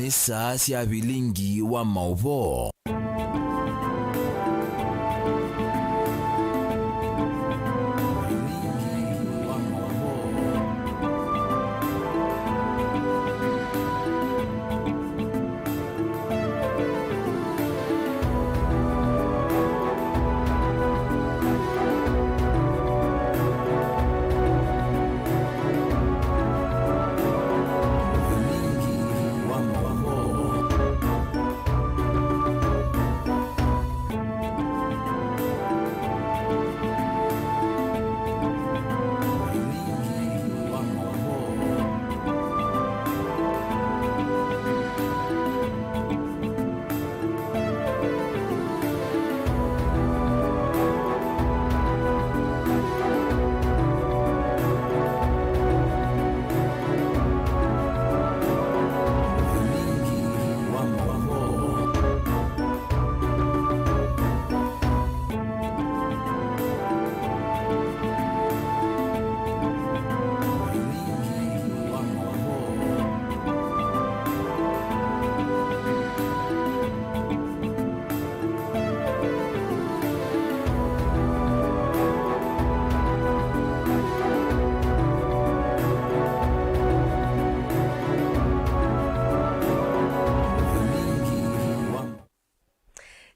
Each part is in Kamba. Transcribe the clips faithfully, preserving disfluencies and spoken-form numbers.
Nĩ saa sya vilingi wa maũvoo. Vilingi wa maũvoo.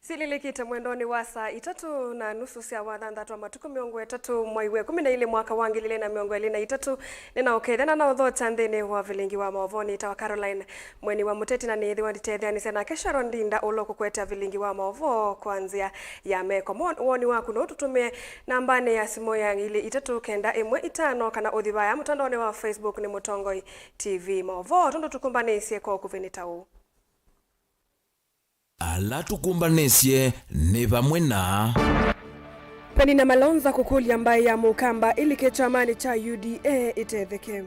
Sililĩkĩte mwendonĩ wa saa itatũ na nusu sya wathanthatũ wa matukũ mĩongo ĩtatũ, mwai wa ĩkũmi na ilĩ, mwaka wa ngili ilĩ na mĩongo ĩlĩ na itatũ. Nĩnaũkethya na naũthokya nthĩnĩ wa vilingi wa maũvoo. Nĩtawa Caroline Mweni wa Mũteti, na nĩĩthĩwa nditetheanĩsya nake Sharon Ndinda, ũla ũkũkũetea vilingi wa maũvoo kwa nzĩa ya meko. Mo-, woni waku no ũtũtũmĩe nambanĩ ya simũ ya ngili itatũ kenda ĩmwe itano, kana ũthi vaya mũtandaonĩ wa Facebook nĩ Mũtongoi T V. Maũvoo tũndũ tũkũmbanĩsye kwa ũkuvĩ nĩ ta ũũ. Ala tũkũmbanĩsye nĩ vamwe na Penina Malonza kũkũlya mbaĩ ya Mũkamba ĩlike kyamanĩ kya U D A ĩtetheke.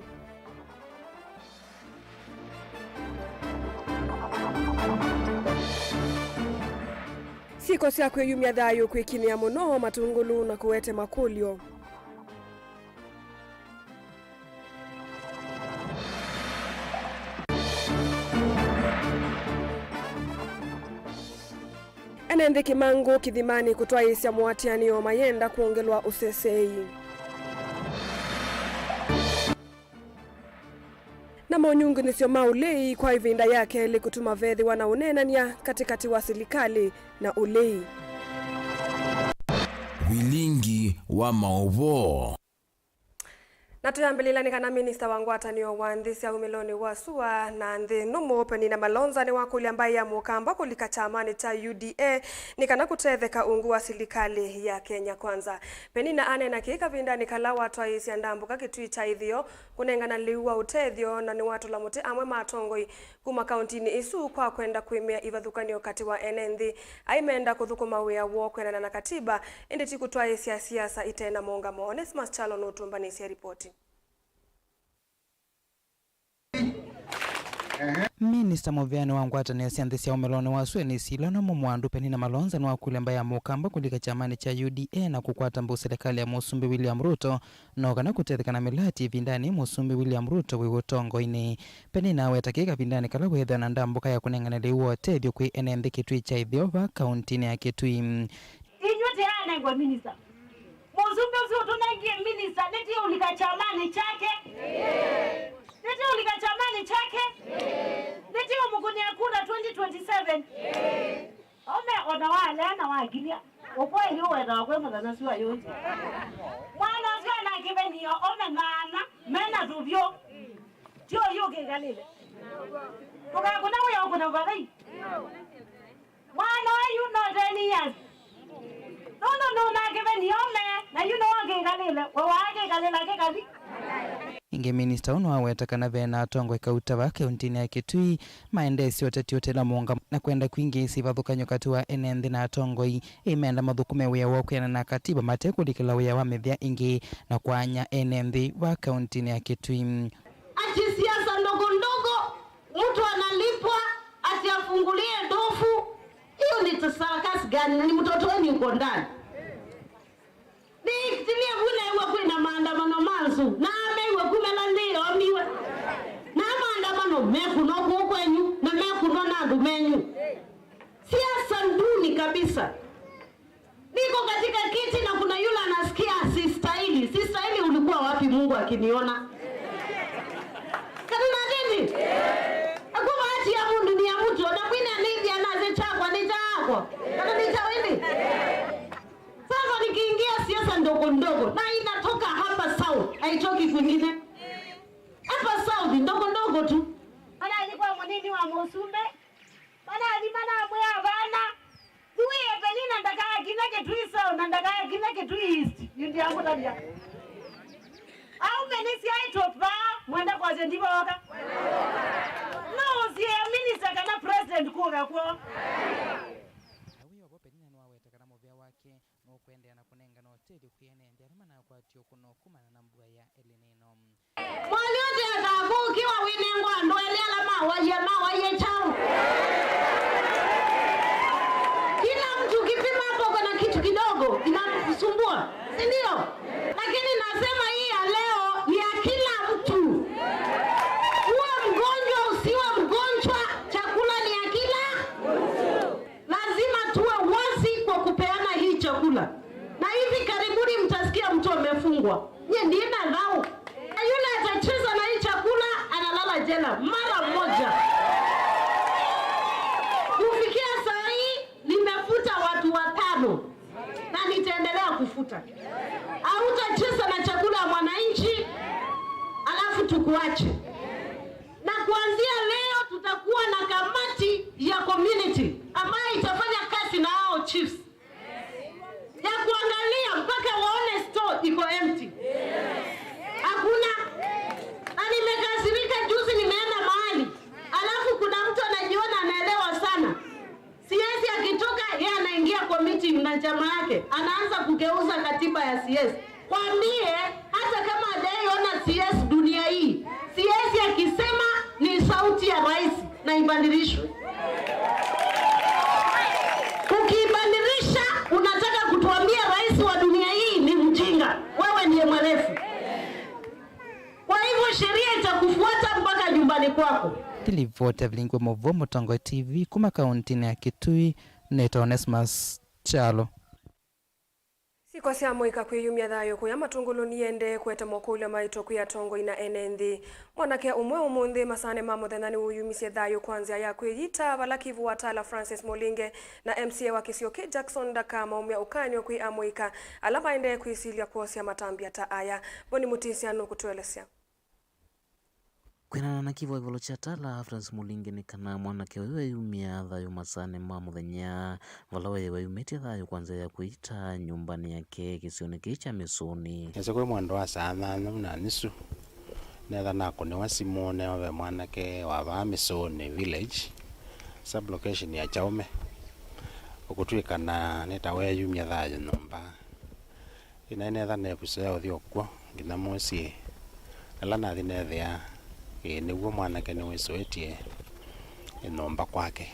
Syĩko sya kwĩyumya thayũ kwĩkinyĩa mũno matũngũlũ na kũete makũlyo. Ene nthĩ kĩmangũ kĩthimanĩ kũtwaĩĩsya mũatĩanĩo mayenda kwongelwa ũseseei. Na monyungunyĩsyo ma ũlei kwa ĩvinda ya kelĩ kũtuma vethĩwa na ũneenany'a katĩkatĩ wa silikalĩ na ũlei. Vilingi wa maũvoo. Na tũyambĩlĩla nĩ kana minista wa ngwatanĩo wa nthĩ sya umĩlonĩ wa sua na nthĩ nũmũ, Penina Malonza, nĩwakũlya mbaĩ ya Mũkamba kũlika kyamanĩ kya U D A nĩ kana kũtetheka ungu wa silikalĩ ya Kenya Kwanza. Penina aneena kĩĩ kavindanĩ kala watwaĩĩsya ndambũka Kĩtui kya Itheo kũnengana lĩu wa ũtethyo, na nĩwatũla mũtĩ amwe ma atongoi kuma kauntinĩ ĩsu kwa kwenda kwĩmĩa ivathũkany'o katĩ wa ene nthĩ. Aimenda kũthũkũma wĩa woo kwĩanana na katiba, ĩndĩ ti kũtwaĩĩsya siasa ite na maũngamo. Onesmus Kyalo nũtũmbanĩsye ripoti. Minista mũvĩanĩ wa ngwatanĩo sya nthĩ sya ũmĩlonĩ wa sua na isilwa nũmũ Mwandũ, Penina Malonza, nĩwakũlya mbaĩ ya Mũkamba kũlika kyamanĩ kya U D A na kũkwata mbau silikalĩ ya Mũsumbĩ William Ruto no kana kũtetheka na mĩlati ĩvindanĩ Mũsumbĩ William Ruto wĩ ũtongoinĩ. Penina aweta kĩĩ kavindanĩ kala weethĩwa na ndambũka ya kũnengane lĩu wa ũtethyo kwĩ ene nthĩ Kĩtui kya Itheo va kauntinĩ ya Kĩtui. Inyw'ĩ tĩanengwa minista. Mũsumbĩ ũsu ũtũnengie minista, nĩtĩũlika kyamanĩ kyake? Nĩtĩũlika kyamanĩ kyake? Nĩtĩũmũkũnĩa kura twenty twenty-seven? Ome ona walea na wakilya, ũkweli ũwetawa kwĩ mũthenya sua yũngi. Mwana ũsu ena kĩvenio ome maana mena tũvyũ. Ti ũyu ũkĩkalĩle. Tũkakũna wĩa ũkũna vathei. Mwana ũyu no ten years. Nũndũ ndũna kĩvenio ome, na yu no ũkĩkalĩle, we waakĩkalĩla kĩkathi. Ĩngĩ, minista ũũ nĩwaweta kana ve na atongoi kauta va kauntinĩ ya Kĩtui maendeesye ũteti ũtela mũũngamo na kwenda kwingĩĩsya ivathũkany'o katĩ wa ene nthĩ na atongoi, ĩ menda mathũkũme wĩa woo kwĩanana na katiba mate kũlikĩla wĩa wa mĩvĩa ĩngĩ na kwaany'a ene nthĩ va kauntinĩ ya Kĩtui. Ati siasa ndogo ndogo, mtu analipwa ati afungulie ndovu. Hiyo ni circus gani? Na ni mtoto wenu yuko ndani. Nĩkĩlye vu neew'a kwĩna maandamano ma nzou, na ameiwe kumela nthĩ yomiwe. Na maandamano mekũnwa kũũ kwenyu, na mekũ Kabisa. Niko katika kiti na kuna yule anasikia sistahili. Sistahili, ulikuwa wapi Mungu akiniona? Kana nini? Hakuna bahati ya Mungu ni ya mtu. Na mwingine anaidia na ze chakwa, ni chakwa. Kana ni cha wewe? Sasa nikiingia siasa ndogo ndogo, na inatoka hapa South, haitoki kwingine. Hapa South, ndogo ndogo tu. Mana alikuwa mwanini wa Musumbe. Mana alima na mwe abana. Tuwe Evelina ndakaya kina Kitui South na ndakaya kina Kitui East. Yindi yangu tabia. Au menisi aitwa pa mwenda kwa zendiboka. No, si minister kana president kuga kwa. Na wĩoo vo, Penina nĩwaweta kana mũvea wake nũkũendeea na kũnengana ũtethyo kwĩ ene nthĩ ala manakwatiwe kũno kumana na mbua ya El Nino. Mwali ũte atakũkiwa wĩnengwa andũ elĩ ala mawaie, mawaie kyaũ? Kila mtu kipima hapo, kuna kitu kidogo inamsumbua, si ndio? Lakini nasema hii ya leo ni ya kila mtu. Uwe mgonjwa, usiwe mgonjwa, chakula ni ya kila mtu. Lazima tuwe wazi kwa kupeana hii chakula, na hivi karibuni mtasikia mtu amefungwa. Nye ndiye na dhau. Na yule atacheza na hii chakula analala jela mara moja. Kufikia saa hii nimefuta watu watano na nitaendelea kufuta. Hautacheza na chakula ya mwananchi alafu tukuache. Na kuanzia leo tutakuwa na kamati ya community ambayo itafanya kazi na hao chiefs ya kuangalia mpaka waone store iko empty. Hakuna. Na nimekasirika, juzi nimeenda mahali, alafu kuna mtu anajiona anaelewa sana. C S akitoka, yeye anaingia kwa meeting na chama yake, anaanza kugeuza katiba ya C S. Kwambie, hata kama hajaiona C S dunia hii, C S akisema ni sauti ya rais na ibadilishwe. Ukiibadilisha, unataka kutuambia rais wa dunia hii ni mjinga? Wewe ndiye mwerevu. Kwa hivyo sheria itakufuata mpaka nyumbani kwako. Nĩ livoti ya Vilingwe Mũvoo, Mũtongoi T V, kuma kauntinĩ ya Kitui, nĩtawa Onesmus Kyalo. Syĩko sya mũika kwĩyumya thayũ kũya Matũngũlũ niendee kũete mokũlyo maito kwĩ atongoi na ene nthĩ. Mwanake ũmwe ũmũnthĩ masaanĩ ma mũthenya nĩwũyumisye thayũ kwa nzĩa ya kwĩyita, vala Kivu wa Tala Francis Mũlinge na M C A wa kĩsio kĩ Jackson Ndaka maumya ũkany'o kwĩ amũika ala maendee kwĩsilya kwosya matambya ta aya. Boni Mũtĩsya nũkũtũelesya. Kwĩanana na kĩvo ĩvalo kya Tala Francis Mũlinge nĩ kana mwanake ũyũ eyumya thayũ masaanĩ ma mũthenya, vala weew'a eyumĩtye thayũ kwa nzĩa ya kwĩyita nyũmbanĩ yake kĩsionĩ kĩĩ kya Mĩsũnĩ. Nĩsĩ kwĩ mwendo wa saa nyanya na nusu, netha nakũnĩwa simũ, newa ve mwanake wa vaa Mĩsũnĩ village, sub location ya Kyaume, ũkũtw'ĩkana nĩ ta weeyumya thayũ nyũmba. Ĩnaĩ netha nevuso ya ũthi o kw'o nginya mũsyĩ. Ĩla nathi neethĩa, ĩĩ, nĩw'o mwanake nĩwĩsũĩtye nyũmba kwake.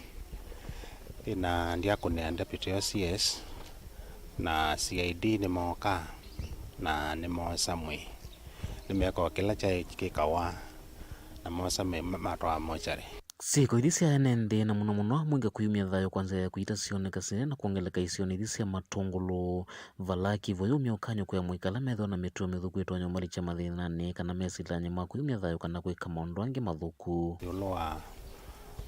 Ĩna ndyakũnĩa Deputy O C S na C I D nĩmooka na nĩmoosa mwĩĩ. Nĩmeeka o kĩla kyaĩ kĩkawa na moosa mwĩĩ ma-, matwaa mochari. Syĩko ithi sya ene nthĩ, na mũno mũno amũika kwĩyumya thayũ kwa nzĩa ya kwĩyita syonekasĩle na kwongeleka isionĩ ithi sya Matũngũlũ, vala kĩvo yũmya ũkany'o kwĩ amũika ala methĩwa na mĩtuo mĩthũku ĩtonya ũmalikya mathĩnanĩ kana mesilany'e ma kwĩyumya thayũ kana kwĩka maũndũ angĩ mathũku. Ĩũlũ wa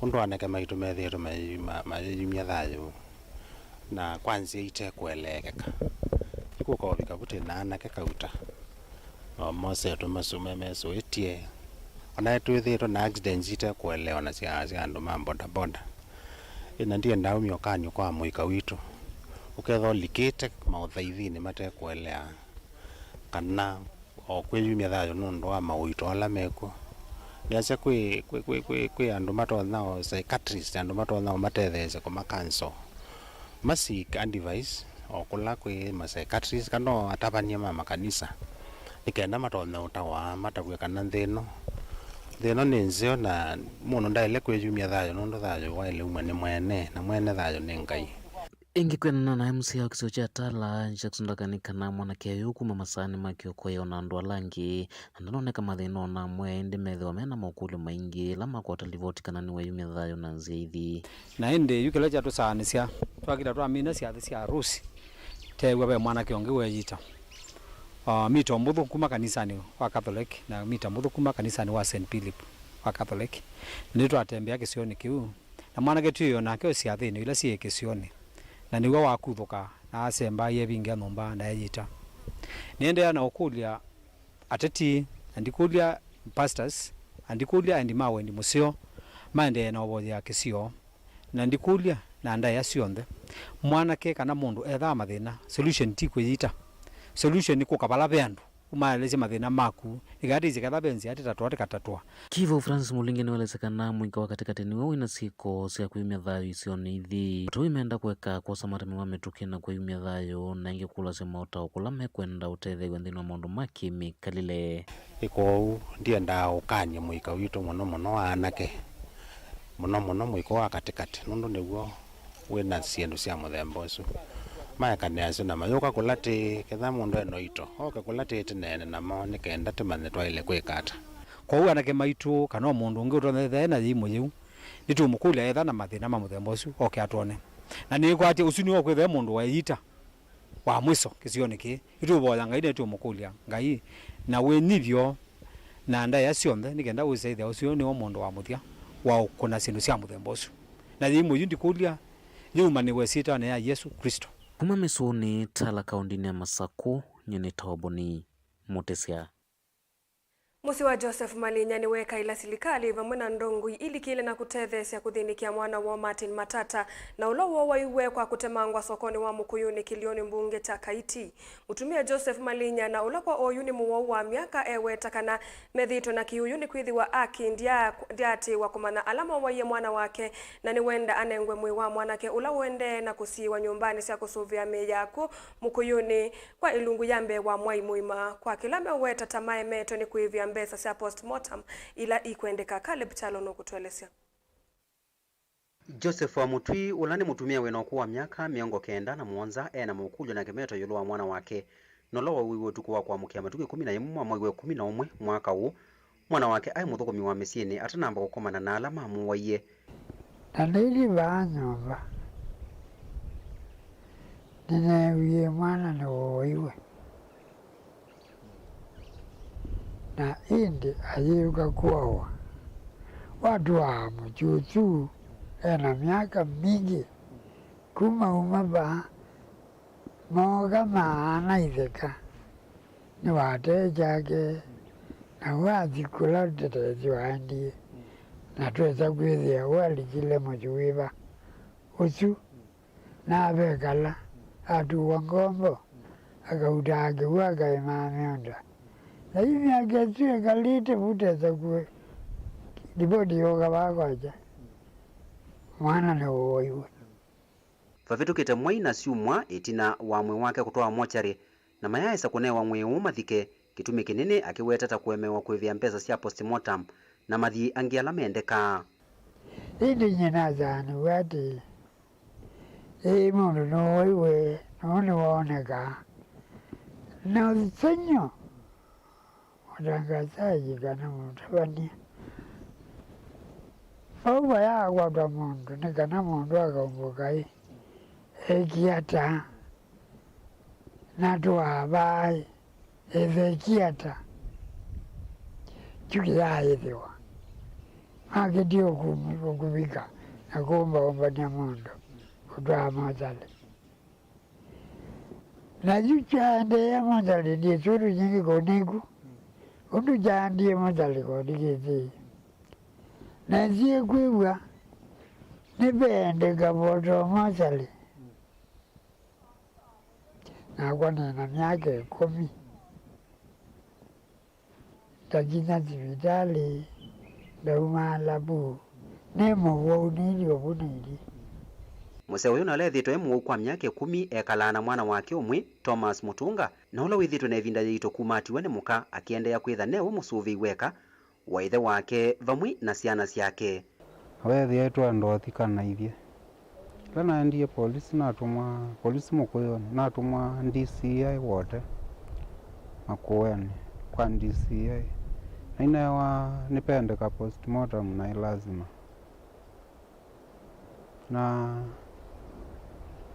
ũndũ anake maitũ methĩĩtwe mayĩyuma-, mayĩyumya thayũ, na kwa nzĩa ite kũeleekeka. Ĩkũka ũvika vu twĩ na anake kauta, o mosetwe masu-, me-, mesũĩtye. O na twĩthĩĩtwe na accidents ite kũelewa na sya, sya andũ ma bodaboda. Ĩna ndiendaa umya ũkany'o kwa mũika witũ. Ũkethwa ũlikĩte maũthaithinĩ mate kũelea kana o kwĩyumya thayũ nũndũ wa maũito ala mekw'o. Nĩasya kwĩ, kwĩ, kwĩ, kwĩ, kwĩ andũ matonya o psychiatrist, andũ matonya o matetheesya kũma counsel. Ma seek advice o kũla kwĩ ma psychiatrist kana o atavany'a ma makanisa, nĩ kenda matonya ũtawa, matavw'e kana nthĩ ĩno, nthĩ ĩno nĩ nzeo na mũndũ ndaĩle kwĩyumya thayũ nũndũ thayũ waĩle umwe nĩ mwene, na mwene thayũ nĩ Ngai. Ĩngĩ kwĩanana na M C A wa kĩsio kya Tala, Jackson Ndakani, kana mwanake ũyũ kuma masaanĩ ma kĩoko e o na andũ ala angĩ, na ndanoneka mathĩna o na amwe, ĩndĩ methĩwa mena mokũlyo maingĩ ĩla makwata livoti kana nĩweyumya thayũ na nzĩa ithi. Na ĩndĩ yu kĩla kyatũsaanĩsya, twakĩla twamina syathĩ sya arusi, teew'a ve mwanake ũngĩ weeyita. Ah, mita mbũthũ kuma kanisanĩ wa Catholic na mita mbũthũ kuma kanisanĩ wa Saint Philip wa Catholic. Na nĩtwatembea kĩsionĩ kĩu, na mwanake twĩ o nake o syathĩnĩ ila syĩ kĩsionĩ, na nĩw'o wakuthũka na asemba aievingĩa nyũmba na eyita. Nĩendeea na ũkũlya ateti, na ndikũlya pastors, na ndikũlya endi ma wendi mũseo maendee na ũvoyea kĩsio, na ndikũlya na ndaĩa syonthe. Mwanake kana mũndũ ethaa mathĩna, solution ti kwĩyita. Solution nĩ kũka vala ve andũ, ũmaelesye mathĩna maku, nĩkenda tĩsye ketha ve nzĩa tĩtatwa tĩkatatwa. Kĩvo Francis Mũlinge nĩwaelesya kana mũika wa katĩkatĩ nĩwe wĩna syĩko sya kwĩumya thayũ isionĩ ithi. Ũtwi menda kũeka kwosa matemi ma mĩtũkĩ na kwĩumya thayũ, na ĩngĩ kũlasya maũtao kũla mekwenda ũtetheew'a nthĩnĩ wa maũndũ ma kĩmĩkalĩle. Ĩ kwoou, ndiendaa ũkany'e mũika witũ, mũno mũno aanake, mũno mũno mũika wa katĩkatĩ, nũndũ nĩw'o wĩ na syĩndũ sya mũthemba ũsu. Maekanĩasya na mayũka kũla tĩĩ, ketha mũndũ e na ũito, oke kũla tĩĩ tĩneene namo, nĩ kenda tũmanye twaĩle kwĩka ata. Kwoou anake maitũ, kana o mũndũ ũngĩ ũtonya ethĩa e na yĩimũ yĩu, nĩtũũmũkũlya etha na mathĩna ma mũthemba ũsu, oke atwone. Na nĩkwatĩ ũsu nĩwe ũkwĩthĩa mũndũ weeyita wa mwiso kĩsionĩ kĩĩ. Nĩtũũvoya Ngai na nĩtũũmũkũlya Ngai na wĩnyivyo na ndaĩa syonthe, nĩ kenda wĩsĩ ĩthĩa ũsu nĩwe mũndũ wa mũthya wa ũkũna syĩndũ sya mũthemba ũsu. Na yĩimũ yu ndikũlya yĩumanĩwe ĩsyĩtwanĩ ya Yesũ Klĩsto. Kuma Mĩsũnĩ, Tala, kaũndĩnĩ ya Masakũ, nyie nĩ Toboni Mũtĩsya. Mũsyĩ wa Joseph Malinya nĩwekaĩla silikalĩ vamwe na ndongoi ilikĩle na kũtetheesya kũthĩnĩkĩa mwana woo Martin Matata, na ũla wooaiwe kwa kũtemangwa sokonĩ wa Mũkũyũnĩ kĩlĩonĩ mbunge kya Kaiti. Mũtumĩa Joseph Malinya, na ũla kwa oyu nĩ mũwau wa myaka, eweta kana methĩĩtwe na kĩũyũ nĩkwĩthĩwa aki ndya-, ndyaatĩĩwa kũmanya ala mooaie mwana wake, na nĩwenda anengwe mwĩĩ wa mwanake ũla ũendee na kũsiĩĩwa nyũmbanĩ sya kũsũvĩa mĩĩ ya akw'ũ Mũkũyũnĩ kwa ĩlungu ya mbee wa mwai mũima, kwa kĩla meũweta ta maemetwe nĩ kũĩvĩa mbesa sya postmortem ila ikwendeka. Caleb Kyalo nũkũtũelesya. Joseph wa Mũtwi, ũla nĩ mũtumĩa wĩ na ũkũũ wa myaka mĩongo kenda na mũonza, e na mũkũlyo na kĩmeto ĩũlũ wa mwana wake, na ũla wauiwe ũtukũ wa kũamũkĩa matukũ ĩkũmi na ĩmwe mwa mwei wa ĩkũmi na ũmwe mwaka ũũ. Mwana wake aĩ mũthũkũmi wa mĩsyĩnĩ atanamba kũkomana na ala mamũaie. Na nĩithi vaa nyũmba, nĩneewie mwana nĩwooiwe. Na ĩndĩ ayĩũka kwoawa, watũaa mũkyũkyũ e na myaka mingĩ kuma uma vaa, mooka maana itheka, nĩwatee kyake, na wathi kũla ũteteesyo waendie, na twesa kwĩthĩa ũalikile mũsyĩ wĩva ũsu. Na avekala, atuwa ngombo, akautaa kĩw'ũ akaĩmaa mĩũnda. Na yu myaka ĩsu ĩkalĩte vu tesa kũĩ, livoti yũka vaa kwakya, mwana nĩwooiwe. Vavĩtũkĩte mwei na syumwa ĩtina wa mwĩĩ wake kũtwawa mokyarĩ, na mayaaĩsa kũnewa mwĩĩ ũũ mathike, kĩtumi kĩnene akĩweta ta kũemewa kũĩvĩa mbesa sya postmortem na mathii angĩ ala mendekaa. Ĩndĩ nyie nasaanĩw'e atĩĩ, ĩĩ, mũndũ nũwaiwe, nũũ nĩwoonekaa. Na ũsengy'o, mũtangasaji kana mũtavany'a, vau vayaakwatwa mũndũ nĩ kana mũndũ akaumbũka ĩ, ekie ata? Na twavaa ĩ, ethekie ata? Kyu kĩyaaĩthĩwa. Makĩtie ũkumi-, ũkuvika na kũmbaũmbany'a mũndũ kũtwaa mokyalĩ. Na yu kyaendee mokyalĩ, ndiĩsĩ ũndũ nyingĩ kũnĩku, ũndũ kyaendie mokyalĩ kũndikĩtĩĩ. Na nziĩ kwĩw'a nĩveendeka voto mokyalĩ. Nakwa nĩ na myaka ĩkũmi. Ndakinya sivitalĩ, ndaumaala vu. Nĩ mũwau, nĩilyĩ ũvu nĩilyĩ. Mũseo ũyũ, na ũla ethĩĩtwe e mũwau kwa myaka ĩkũmi, ekalaa na mwana wake ũmwe, Thomas Mũtũnga, na ũla wĩthĩĩtwe na ĩvinda yĩito kuma atiwa nĩ mũka, akĩendeea kwĩtha ne we mũsũvĩi weka wa ĩthe wake vamwe na syana syake. Weethĩa twenda ũthika na ithyĩ, Ĩla naendie polisi, natũmwa polisi Mũkũyũnĩ, natũmwa D C I Wote Makũenĩ kwa D C I. Nainewa nĩpendeka postmortem naĩ lasima. Na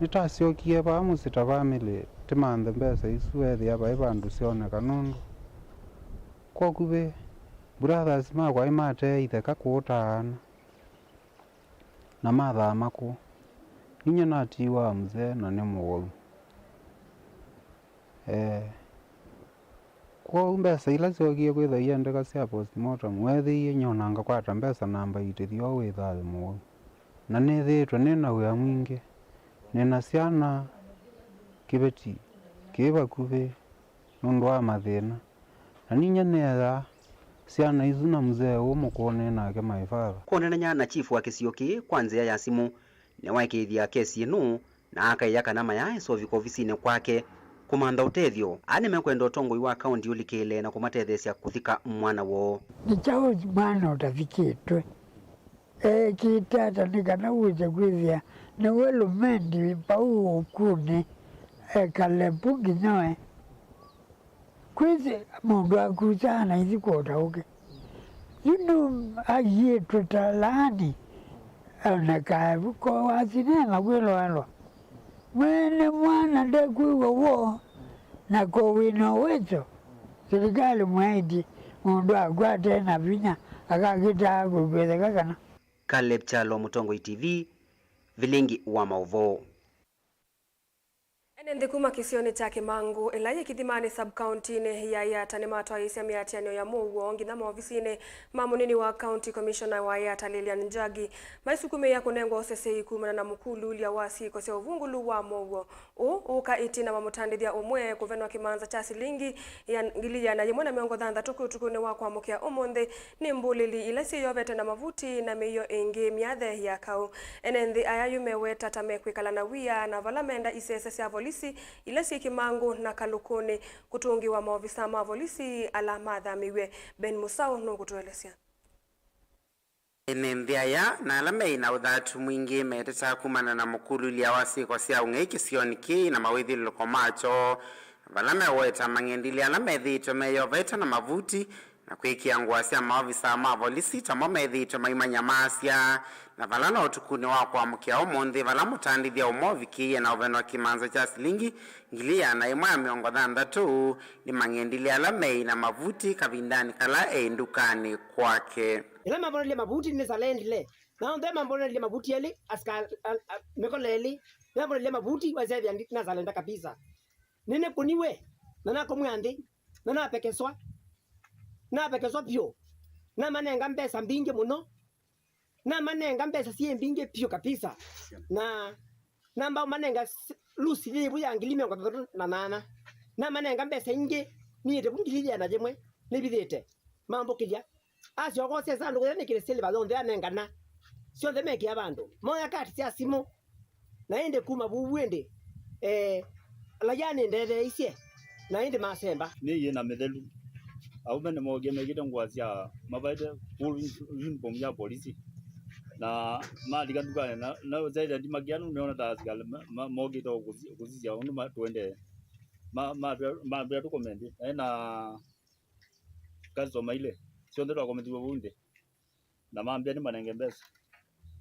nĩtasyokie vaa mũsyĩ ta vamĩlĩ, tĩmanthe mbesa isu, ethĩa vai vandũ syooneka, nũndũ kwa ũkuvĩ brothers makwa nĩmatee itheka kũũtaana na mathama kũu. Ninyie natiiwa mzee na nĩ mũwau. Ee. Kwoou mbesa ila syookie kwĩthwa iendeka sya postmortem, weethĩie nyona ngakwata mbesa na mbaitĩthya ũũ wĩ thayũ mũwau. Na nĩthĩĩtwe nĩ na wĩa mwingĩ. Nĩ na syana, kĩveti kĩ vakuvĩ nũndũ wa mathĩna. Na ninyie nĩeeaa syana isu na mzee ũũ mũkũũ nĩ nake my father. Kwonanany'a na chifu wa kĩsio kĩĩ kwa nzĩa ya simũ, nĩwaĩkĩĩthya kesi ĩno na akaĩa kana mayaaĩsa ũvika ovisinĩ kwake kũmantha ũtethyo. Aa nĩmekwenda ũtongoi wa kaũnti ũlikĩle na kũmatetheesya kũthika mwana woo. Nĩ kyaũ mwana ũtavikĩtwe? Eekĩte ata nĩ kana wĩse kwĩthĩa nĩwe lũmendi vau ũkunĩ ekale vu nginya we? Kwĩsĩ mũndũ akusa anaithi kũũta ũkĩ. Yu nũ aiĩtwe ta laani, onekae vu ko wa sinema kwĩloelwa. Mwene mwana ndekwĩw'a woo, na ko wĩ na ũwezo, silikalĩ mwaĩtye mũndũ akwate na vinya akakĩtaa kũkwetheka kana. Caleb Kyalo, Mũtongoi T V, vilingi wa maũvoo. Ene nthĩ kuma kĩsionĩ kya Kĩmangũ, ĩla yĩ Kĩthimanĩ sub-kauntinĩ ya Yata, nĩmatwaĩĩsya mĩatĩanĩo ya mũuo nginya maovisinĩ ma mũnini wa County Commissioner wa Yata, Lilian Njagi, maisukumĩĩa kũnengwa ũsesei kumana na mũkululya wa syĩko sya ũvungũlu wa mũuo. Ũũ ũũka ĩtina wa mũtandĩthya ũmwe kũvenwa kĩmanza kya silingi ya ngili ĩana yĩmwe na mĩongo thanthatũ kwĩ ũtukũnĩ wa kwamũkĩa ũmũnthĩ nĩ mbũlĩli ila syĩyovete na mavuti na mĩio ĩngĩ myathe ya kaũ. Ene nthĩ aya yu meweta ta mekwĩkala na wia na vala menda isese sya volisi ila syĩ Kĩmangũ na Kalũkũnĩ kũtũngĩwa maovisa ma volisi ala mathamĩw'e. Ben Mũsaũ nũkũtũelesya. Ene nthĩ aya na ala meĩ na ũthatu mwingĩ metetaa kumana na mũkululya wa syĩko sya ũng'ei kĩsionĩ kĩĩ na mawĩthyũlũlũko makyo, vala meweta mang'endilĩ ala methĩĩtwe meyovete na mavuti na kwĩkĩa ngũa sya maovisa ma volisi tamo methĩĩtwe maimanyamaasya, na vala no ũtukũnĩ wa kwamũkĩa ũmũnthĩ vala mũtandĩthya ũmwe ũvikĩie na ũvenwa kĩmanza kya silingi ngili ĩana ĩmwe na mĩongo thanthatũ nĩ mang'endilĩ ala meĩ na mavuti kavindanĩ kala e ndukanĩ kwake. Ĩla mambonelile mavuti nĩsalendile, na onthe mambonelile mavuti elĩ, asikali, a, a, mĩkola elĩ, mambonelile mavuti, wasevya ndi-, nasalenda kabisa. Nĩnĩkũniwe, na nakomw'a nthĩ, na napekeswa, napekeswa vyũ, namanenga mbesa mbingĩ mũno, namanenga mbesa syĩ mbingĩ vyũ kabisa, na namba ũmanenga s-, lusi yĩvu ya ngili mĩongo thanthatũ na nana, namanenga mbesa ingĩ, niĩte vu ngili ĩana yĩmwe, nĩvithĩte. Mambũkĩlya. Asyoka osya ĩsandũkũ yĩla nĩkĩle silver yonthe anengana. Syonthe mekĩa vandũ. Moya kati sya simũ. Na ĩndĩ kuma vuvu ĩndĩ, eh, raia nĩndetheeisye. Na ĩndĩ masemba. Nĩ yĩ na mĩthelu. Aũme nĩmookie mekĩte ngũa sya mavaĩte full uniform ya polisi. Na malika ndukanĩ na, na syaitha ndimakĩa nũndũ nĩona ta asikalĩ ma, ma, mokĩte o kũsi-, kũsisya ũndũ ma, tũendee. Ma, mambĩa, mambĩa tũkome nthĩ. Naĩ na customer ilĩ, syonthe twakomethiw'e vau nthĩ, na mambĩa nĩmanenge mbesa.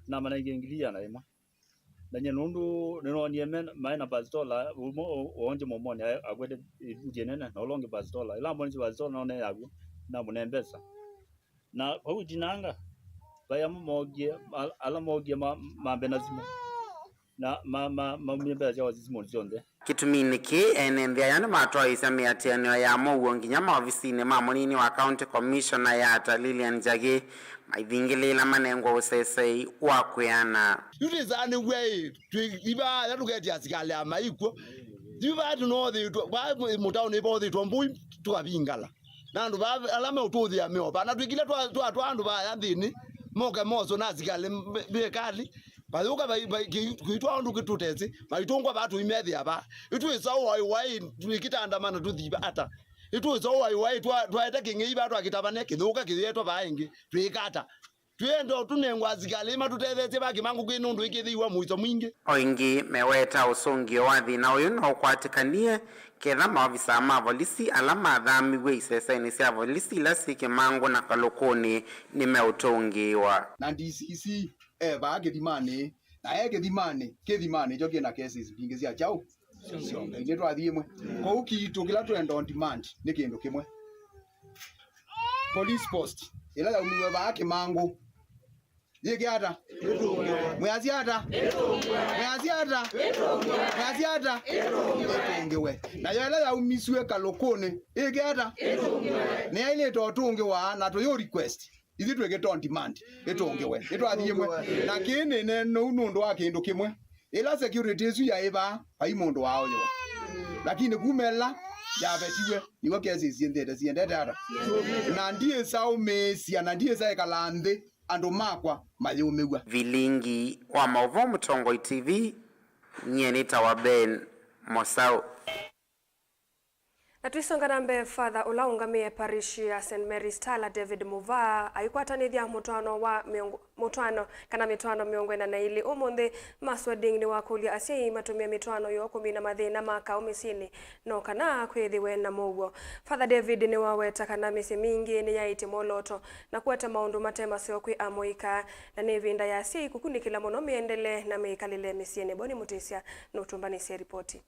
Namanengie ngili ĩana ĩmwe. Na nyie nũndũ nĩnoonie me, maĩ na pasitola, ũmwe o-, oonje mũmonĩ aĩ-, akwete ĩvuti ĩnene, na ũla ũngĩ pasitola. Ĩla ambonisye pasitola, none yakw'o, namũnee mbesa. Na vau itinanga, vai amwe mookie, al-, ala mookie ma, mambe na simũ. Na ma, ma, maumie mbesa syao simũnĩ syonthe. Kĩtuminĩ kĩĩ, ene nthĩ aya nĩmatwaĩĩsya mĩatĩanĩo ya mũuo nginya maovisinĩ ma mũnini wa County Commissioner Yata, Lilian Njagi, maithingĩlĩĩla manengwa ũsesei wa kwĩana. Yu twĩsaa nĩw'a ĩ, twĩ ivaa ya tũketĩa asikalĩ ya maikw'o. Yu vaa tũnoothĩtwe, vaa mũtaũnĩ ĩvaũthĩtwe mbũi tũkavingala. Na andũ vaa ala meũtũthĩa meova. Na twĩkile twa, twa, twa andũ vaya nthĩnĩ, moke moswe na asikalĩ me, mekali. Vayũka vai, vai, kĩ-, kĩitwa ũndũ kĩtũtesĩ, maitũngwa vaa tũimethĩa vaa. Ĩtwĩsa ũwai wai, twĩkĩtandamana tũthi ata. Ĩtwĩsa ũwai wai, twa, twaete kĩng'ei vaa twakĩtavane, kĩthũka kĩyetwa vaa ĩngĩ. Twĩka ata? Twĩenda ũtũnengwa asikalĩ matũtetheesye va kĩmangũ kĩ nũndũ ĩkĩthĩiwa mũico mwingĩ. O ĩngĩ, meweta ũsũngĩo wa thĩna ũyũ no ũkwatĩkanie ketha maovisaa ma volisi ala mathamiw'e isesenĩ sya volisi ila syĩ Kĩmangũ na Kalũkũnĩ nĩmeũtũngĩĩwa. Na D C C e vaa kĩthimanĩ, na e kĩthimanĩ, kĩthimanĩ kyo kĩna cases mbingĩ sya kyaũ? Sya ũngai. Nĩtwathiĩ ĩmwe. Kwoou kiitũ kĩla twenda on demand nĩ kĩndũ kĩmwe. Police post ĩla yaumiw'e vaa Kĩmangũ yĩke ata? Mwĩasya ata? Mwĩasya ata? Mwĩasya ata? Ĩtũngĩwe. Nayo ĩla yaumisw'e Kalũkũnĩ yĩke ata? Nĩyaĩlĩte ũtũngĩwa na tũyũ request. Ithyĩ twĩkĩte on demand ĩtũngĩwe. Nĩtwathiĩ ĩmwe. Na kĩĩ nĩneena ũu nũndũ wa kĩndũ kĩmwe. Ĩla security ĩsu yaĩ vaa, vai mũndũ waoyewa. Lakini kuma ĩla yavetiwe, nĩw'o kesi syĩnthĩte siendete ata? Na ndiĩsa ũmĩĩsya, na ndiĩsa ĩkala nthĩ andũ makwa mayũmĩw'a. Vilingi wa maũvoo Mũtongoi T V, nyie nĩtawa Ben Mosau. Na tũisonga na mbee, Father ũla ũngamĩe parish ya Saint Mary's Tala, David Muvaa, aikwatanĩthya mũtwaano wa mĩongo, mũtwaano kana mĩtwaano mĩongo ĩna na ĩlĩ ũmũnthĩ. Maswa Ding nĩwakũlya asyai matũmĩe mĩtwaano yoo kũmina mathĩna ma kaũ mĩsyĩnĩ no kana kwĩthĩwe na mũuo. Father David nĩwaweta kana mĩsyĩ mingĩ nĩyaĩtye mwolooto na kũete maũndũ mate maseo kwĩ amũika, na nĩ ĩvinda ya asyai kũkunĩkĩla mũno mĩendele na mĩkalĩle mĩsyĩnĩ. Boni Mũtĩsya nũtũmbanĩsye ripoti.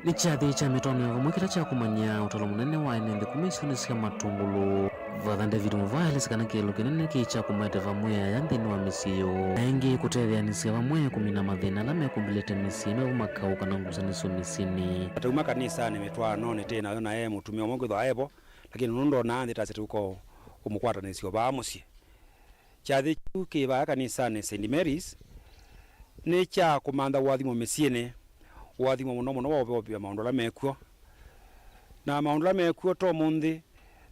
Nĩ kyathĩ kya mĩtwaano ya vamwe kĩla kyakumany'a ũtalo mũnene wa ene nthĩ kuma isionĩ sya Matũngũlũ. Father David Muvaa elesya kana kĩeleelo kĩnene kĩ kya kũmaete vamwe aya nthĩnĩ wa mĩsyĩ yoo, na ĩngĩ kũtetheanĩsya vamwe kũmina mathĩna ala mekũmbĩlĩte mĩsyĩ, mew'o makaũ kana ngusanĩsyo mĩsyĩnĩ. Atauma kanisanĩ mĩtwaanonĩ tĩ nayo na e mũtumĩa ũmwe kwĩthwa aevo, lakini nũndũ onaa nthĩ tasya tũko ũmũkwatanĩsyo vaa mũsyĩ. Kyathĩ kĩu kĩ vaa kanisanĩ Saint Mary's nĩ kya kũmantha ũathimo mĩsyĩnĩ, ũathimo mũno mũno wa ũveovea maũndũ ala mekw'o. Na maũndũ ala mekw'o to mũnthĩ,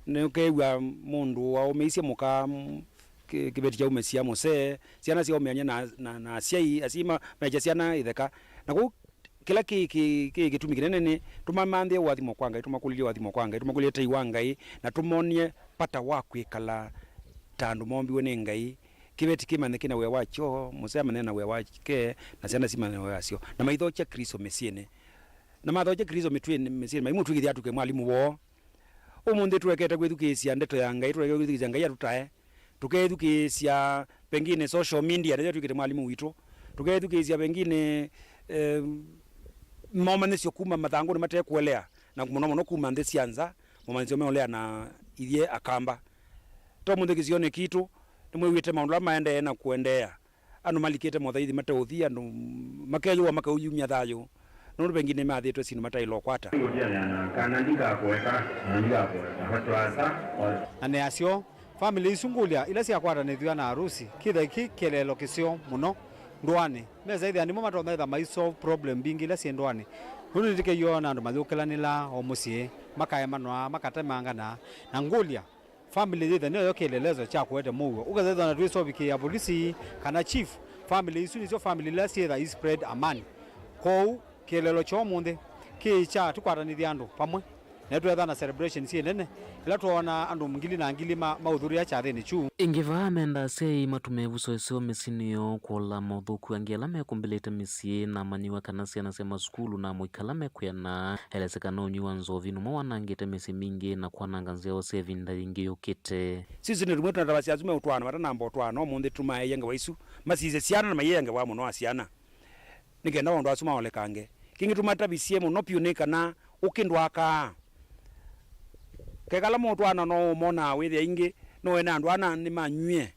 nĩũkew'a mũndũ waũmĩisye mũka, mm, kĩ-, kĩveti kyaumĩsya mũsee, syana syaũmĩany'a na, na, na asyai, asyai ma-, mekya syana itheka. Na kũu kĩla kĩ, kĩ, kĩ kĩtumi kĩnene nĩ tũmamanthĩe ũathimo kwa Ngai, tũmakũlilye ũathimo kwa Ngai, tũmakũlilye tei wa Ngai, na tũmonie vata wa kwĩkala ta andũ mombiwe nĩ Ngai. Kĩveti kĩmanye kĩna wĩa wakyo, mũsee amanye na wĩa wake, na syana simanye na wĩa wasyo, na maithokya Kristo mĩsyĩnĩ. Na mathokya Kristo mĩtwĩnĩ, mĩsyĩnĩ, maimũtw'ĩkĩthya atw'ĩke mwalimũ woo. Ũmũnthĩ tũekete kwĩthukĩĩsya ndeto ya Ngai, tũekete kwĩthukĩĩsya Ngai atũtae. Tũkethukĩĩsya pengine social media, nĩyo twĩkĩte mwalimũ witũ. Tũkethukĩĩsya pengine, eh, momanyĩsyo kuma mathangũnĩ mate kũelea, na mũno mũno kuma nthĩ sya nza, momanyĩsyo meũlea na ithyĩ Akamba. To mũnthĩ kĩsionĩ kitũ, nĩmwĩw'ĩte maũndũ ala maendee na kũendeea. Andũ malikĩte mothaithi mateũthi, andũ makeyũwa makaũyumya thayũ, nũndũ vengi nĩmathĩtwe syĩndũ mataĩle ũkwata. Ngũtianĩa na kana ndikakũeka, na ndikakũeka, vatwaasa. Na nĩ asyo, famĩlĩ isu ngũlya ila syakwatanĩthw'a na arusi, kĩthaĩ kĩ kĩeleelo kĩseo mũno ndũanĩ. Mesa ĩthĩa nĩmo matonya ĩtha mai solve problem mbingĩ ila syĩ ndũanĩ. Nũndũ nĩtĩkĩw'aa na andũ mayũkĩlanĩla o mũsyĩ, makaemanwa, makatemangana, na ngũlya, family yĩthe nĩyo kĩelelezo kya kũete mũuo. Ũkethethwa na twĩsovikĩĩa polisi kana chief, family isu nĩsyo family ila syĩtha i spread amani. Kwoou, kĩeleelo kya ũmũnthĩ kĩ kya tũkwatanĩthye andũ vamwe, na twetha na celebration syĩ nene, ĩla twoona andũ ngili na ngili ma, maũthurĩa kyathĩnĩ kyu. Ĩngĩ vaa menda asyai matume ĩvuso ĩseo mĩsyĩnĩ yoo kũla mothũku angĩ ala mekũmbĩlĩte mĩsyĩ, na amanyĩw'a kana syana sya masukulu na amũika ala mekwĩana. Elesya kana ũnywi wa nzovi nũmwe wanangĩte mĩsyĩ mingĩ na kwananga nzyawa sya ĩvinda yĩngĩ yũkĩte. Sisi nĩ tũmwe tũnatavasya asu meũtwaana matanamba ũtwaana ũmũnthĩ tũmaeie ngewa isu, masisye syana na maiĩe ngewa mũno wa syana, nĩ kenda maũndũ asu maolekange. Kĩngĩ tũmatavisye mũno vyũ nĩ kana ũkĩ ndwakaa. Kekala mũtwaano no ũmonaa wĩthĩa ingĩ no ene andũ ana nĩmanywie.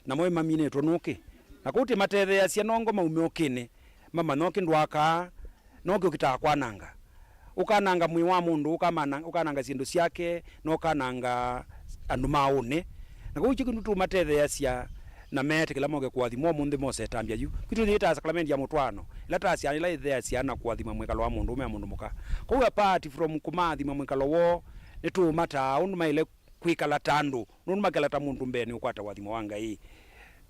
Namo ĩmaminĩtwe nũkĩ. Na kũu tĩmatetheeasya nongo maume ũkĩnĩ, mamanya ũkĩ ndwakaa, na ũkĩ ũkĩtaa kwananga. Ũkananga mwĩĩ wa mũndũ, ũkamana-, ũkananga syĩndũ syake, na ũkananga andũ ma ũnĩ. Na kũu kyo kĩndũ tũmatetheeasya na meetĩkĩla moke kũathimwa ũmũnthĩ mose ĩtambya yu. Kwitũ nĩyĩtaa sakramenti ya mũtwaano, ĩla ta syana ila ĩtheeasya na kũathima mwĩkalo wa mũndũ ũme na mũndũ mũka. Kwoou apart from kũmaathima mwĩkalo woo, nĩtũũmataa ũndũ maĩle kwĩkala ta andũ, nũndũ makela ta mũndũ mbee nĩ ũkwata ũathimo wa Ngai.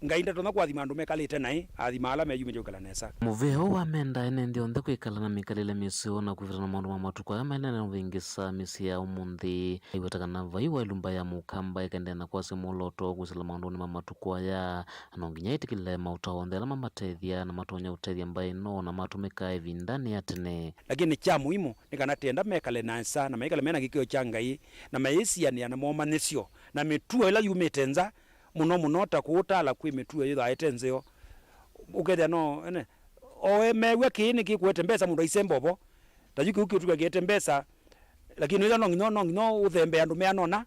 Ngai ndatonya kũathima andũ mekalĩte naĩ, athima ala meyumĩtye kwĩkala nesa. Mũvĩa ũũ wamenda ene nthĩ onthe kwĩkala na mĩkalĩle mĩseo na kwĩvĩta na maũndũ ma matukũ aya maendee na ũvĩngĩsa mĩsyĩ ya ũmũnthĩ. Aiweta kana vai wa ĩlumba ya Mũkamba ĩkaendee na kwasya mwolooto wa kwĩsĩla maũndũnĩ ma matukũ aya, no nginya ĩtĩkĩle maũtao onthe ala mamatethya na matonya ũtethya mbaĩ ĩno na matũmĩka ĩvindanĩ ya tene. Lakini kya mũimu nĩ kana tenda mekale nesa na maikale mena kĩkĩo kya Ngai na mayĩsianĩa na momanyĩsyo na mĩtuo ĩla yumĩte nza, mũno mũno ta kũu Tala kwĩ mĩtuo yĩthaĩte nzeo. Ũkethĩa no ene oe mew'a kĩĩ nĩkĩkũete mbesa, mũndũ aisemba ũvo. Ta yu kĩu kĩũtuka kĩete mbesa, lakini wĩthĩa no nginya, no nginya ũthembee andũ meanona,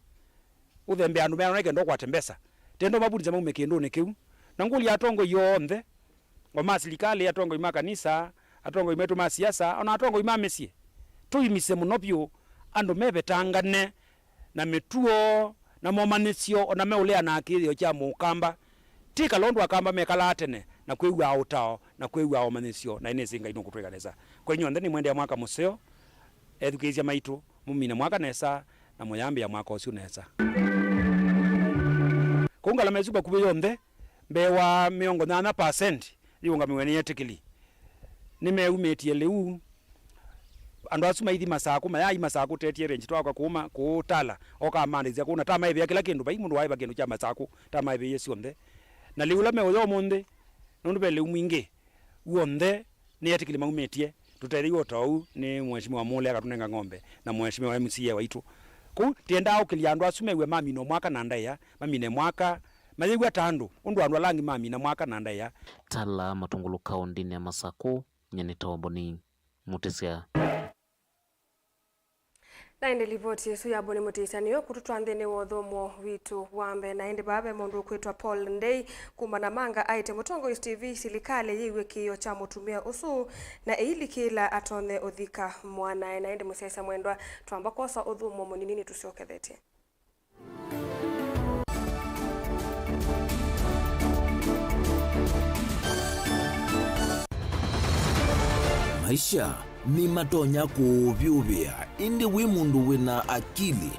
ũthembee andũ meanona kenda ũkwate mbesa. Tenda ũmavundisya maume kĩndũnĩ kĩu. Na ngũlya atongoi onthe, o ma silikalĩ, atongoi ma kanisa, atongoi maitũ ma siasa, o na atongoi ma mĩsyĩ, tũimisye mũno vyũ andũ mevetangane na mĩtuo na momanyĩsyo, o na meũleana kĩthĩo kya Mũkamba, ti kala ũndũ Akamba mekalaa tene na kwĩw'aa ũtao na kwĩw'aa ũmanyĩsyo, na ĩnĩsĩ Ngai nũkũtwĩka nesa. Kwa inyw'onthe nĩmwendea mwaka mũseo, ethukĩĩsya maitũ, mũmine mwaka nesa na mũyambĩĩa mwaka ũsu nesa. Kũu Ngalama ĩsu vakuvĩ yonthe, mbee wa mĩongo nyanya percent yĩũngamĩwe nĩ etĩkĩli. Nĩmeumĩtye lĩu. Andũ asu maithi Masakũ, mayai Masakũ, tetie range twakwa kũu ma-, kũu Tala, okaa mandĩthya kũu, na tamaĩvĩa kĩla kĩndũ, vai mũndũ waĩva kĩndũ kya Masakũ, tamaĩvĩie syonthe. Na lĩu ũla meũya ũmũnthĩ, nũndũ ve lĩu mwingĩ, w'onthe nĩ etĩkĩli maumĩtye, tũtetheew'e o ta ũu nĩ Mheshimiwa Mule akatũnenga ng'ombe na Mheshimiwa M C A waitũ. Kũu, tĩendaa ũkĩlya andũ asu mew'e mamina mwaka na ndaĩa, mamine mwaka, mayĩw'a ta andũ, ũndũ andũ ala angĩ mamina mwaka na ndaĩa. Tala Matũngũlũ kaũndĩnĩ ya Masakũ, nyie nĩ Tomboni Mũtĩsya. Na ĩndĩ livoti ĩsu ya Boni Mũtĩsya nĩyo kũtũtwaa nthĩnĩ wa ũthũmũo witũ wa mbee. Na ĩndĩ vaa ve mũndũ ũkwĩtwa Paul Ndei kuma Namanga aĩtye, Mũtongoi T V, silikalĩ yĩw'e kĩĩo kya mũtumĩa ũsu na ĩilikĩĩla atonye ũthika mwanae. Na ĩndĩ mũsyaĩĩsya mwendwa, twamba kwosa ũthũmũo mũnini nĩtũsyokethetye. Maisha nĩmatonya kũũvyũvĩa, ĩndĩ wĩ mũndũ wĩ na akili,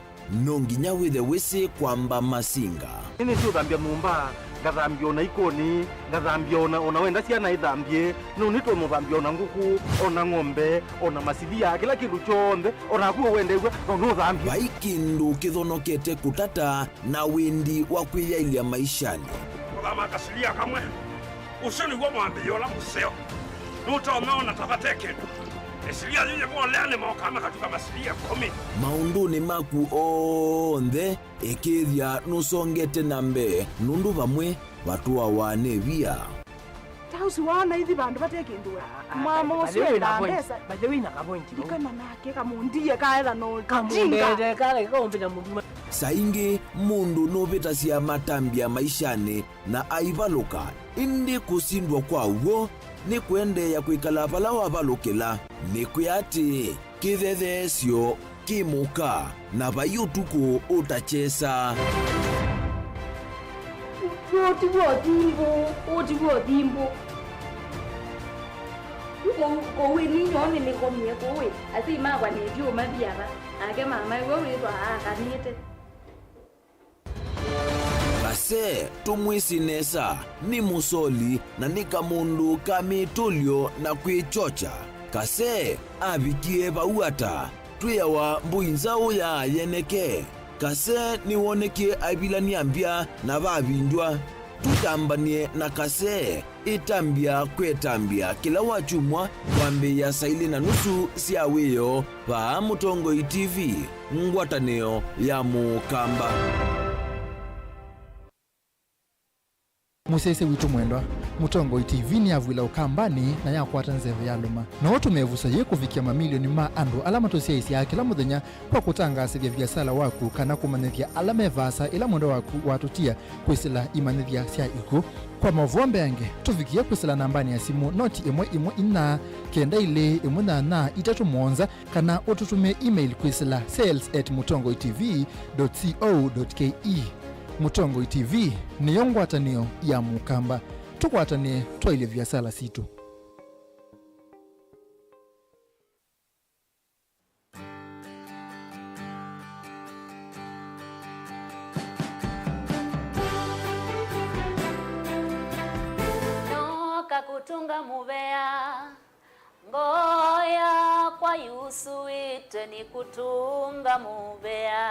no nginya wĩthe wĩsĩ kwamba masinga. Nĩnĩsĩ ũthambya nyũmba, ngathambya o na ikonĩ, ngathambya o na, o na wenda syana ithambye, no nĩtwe mũthambya o na ngũkũ, o na ng'ombe, o na masilia, kĩla kĩndũ kyonthe, o naku we wendew'a, no nũthambye. Vai kĩndũ kĩthonokete kũtata na wendi wa kwĩyaĩlya maishanĩ. Kũthama kasilia kamwe, ũsu nĩw'o mwambĩĩo ũla mũseo. Nũtonya ona ta vate kĩndũ. Ĩsilia yĩyĩvolea nĩmokaa makatuka masilia ĩkũmi. Maũndũnĩ maku onthe, ĩkĩĩthya nũsongete na mbee, nũndũ vamwe vatũawa nĩ via. Ta ũsu waona ithi vandũ vate kĩndũ we. Ah, ah, mama ũsu enda mbesa. By the way, na kavointi vau. Ndikana nake kamũndie kaetha no kamũndete, kale kaũmbĩta mũthuma. Saa ingĩ mũndũ nũvĩtasya matambya maishanĩ na aivalũka, ĩndĩ kũsindwa kwa w'o nĩ kũendeea kwĩkala vala wavalũkĩla. Nĩkwĩa atĩĩ, kĩthetheesyo kĩ mũka, na vai ũtukũ ũtakyesa. Ũti w'o thimbũ, ũti w'o thimbũ. Kũu, kũu ĩni nyoo nĩnĩkomie kũu ĩ, asyai makwa nĩthi ũmathi ava, nake mama ĩwe wĩthwa akanĩte. Kase, tũmwĩsĩ nesa, nĩ mũsoli na nĩ kamũndũ ka mĩtũlyo na kwĩkyokya. Kase avikie vau ata? Twĩawa mbũi nzaũ ya yeneke. Kase nĩwonekie aivilany'a mbya na vavindywa. Tũtambany'e na Kase. Ĩtambya kwetambya kĩla wakyumwa kwambĩĩa saa ilĩ na nusu sya wĩoo vaa Mũtongoi T V, ngwatanĩo ya Mũkamba. Mũsyaĩĩsya witũ mwendwa, Mũtongoi T V nĩyavw'ĩla Ũkambanĩ na yakwata nzeve yalũma. No ũtũme ĩvuso yĩĩ kũvikĩa mamilioni ma andũ ala matũsyaĩĩsyaa kĩla mũthenya kwa kũtangaasĩthya viasala waku kana kũmanyĩthya ala me vaasa ĩla mwendwa waku watũtia kwĩsĩla imanyĩthya sya ikw'ũ. Kwa maũvoo mbeange, tũvikĩe kwĩsĩla nambanĩ ya simũ noti ĩmwe ĩmwe inya kenda ilĩ ĩmwe nyanya itatũ mũonza, kana ũtũtũmĩe email kwĩsĩla sales at mũtongoi T V dot co dot K E. Mũtongoi T V nĩyo ngwatanĩo ya Mũkamba. Tũkwatanĩe twaĩlye viasala sitũ. Tunga mũvea, ngoo yakwa yusũĩtwe nĩ kũtũnga mũvea.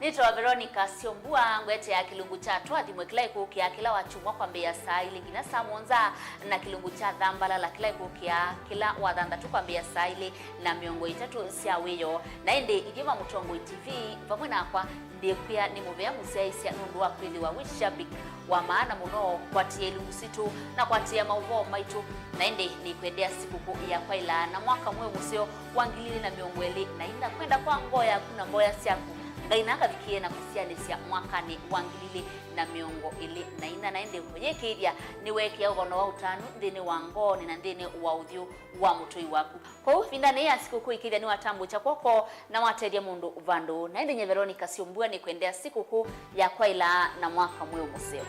Nĩtawa Veronica Syombua, ngwetea kĩlungu kya twathimwe kĩla ĩkũũkĩa kĩla Wakyumwa kwambĩĩa saa ilĩ nginya saa mũonza, na kĩlungu kya thambalala kĩla ĩkũũkĩa kĩla Wathanthatũ kwambĩĩa saa ilĩ na mĩongo ĩtatũ sya wĩoo. Na ĩndĩ ithyĩ va Mũtongoi T V, vamwe nakwa, ndĩkwĩa nĩ mũvea mũsyaĩĩsya nũndũ wa kwĩthĩwa wĩ shabiki wa maana mũno kũatĩĩa ilungu sitũ na kũatĩĩa maũvoo maitũ. Na ĩndĩ nĩkwendea sikũkũ ya kwaĩlaa na mwaka mweũ mũseo wa ngili ilĩ na mĩongo ĩlĩ na ina. Kwenda kwa ngoo yaku na mboya syaku, Ngai nakavikĩe na kũsyaanĩsya mwakanĩ wa ngili ilĩ na mĩongo ĩlĩ na ina. Na ĩndĩ ũyĩkĩĩthya nĩweekĩa ũvano wa ũtanu nthĩnĩ wa ngoonĩ na nthĩnĩ wa ũthyũ wa mũtũi waku. Kwoou, ĩvindanĩ ya sikũkũ, ĩkĩĩthya nĩwatambũkya kw'oko na watethya mũndũ vandũ. Na ĩndĩ nyie Veronica Syombua nĩkwendea sikũkũ ya kwaĩlaa na mwaka mweũ mũseo.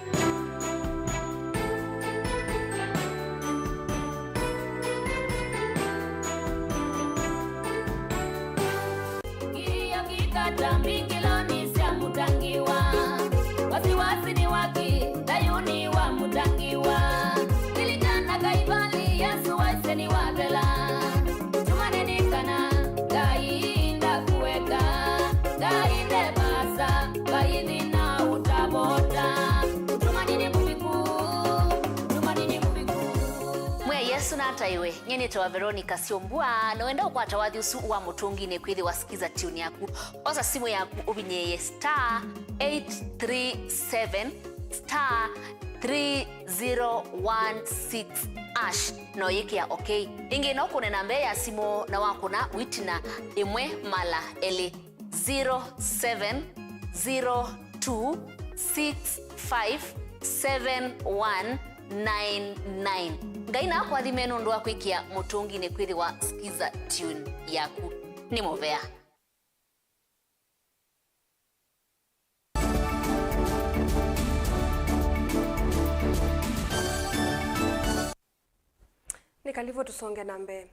Kĩĩo kĩkata mbingĩlonĩ sya mũtangiwa, wasiwasi nĩ waki thayũnĩ wa mũtangiwa. Lilikana Kaivalĩ, Yesũ waisye nĩwathela. Tuma nĩnĩkana, Ngai ndakũeka, Ngai nde vaasa, Ngai thĩna ũtavota. Ũtũmani nĩ mũviku, ũtũmani nĩ mũviku. Mwĩa Yesũ nataĩwe. Nyie nĩtawa Veronica Syombua, na wenda ũkwata wathi ũsu wa mũtũnginĩ kwĩthĩwa Skiza Tune yaku, osa simũ yaku ũvinyĩĩe star eight three seven star three zero one six hash, na ũyĩkĩa okay. Ĩngĩ no kũne namba ya simũ na wakũna wĩtina ĩmwe mala elĩ, zero seven zero two six five seven one nine nine. Ngai nakũathime nũndũ wa kwĩkĩa mũtũnginĩ kwĩthĩwa Skiza Tune yaku. Nĩ mũvea. Nĩ kalivu tũsonge na mbee.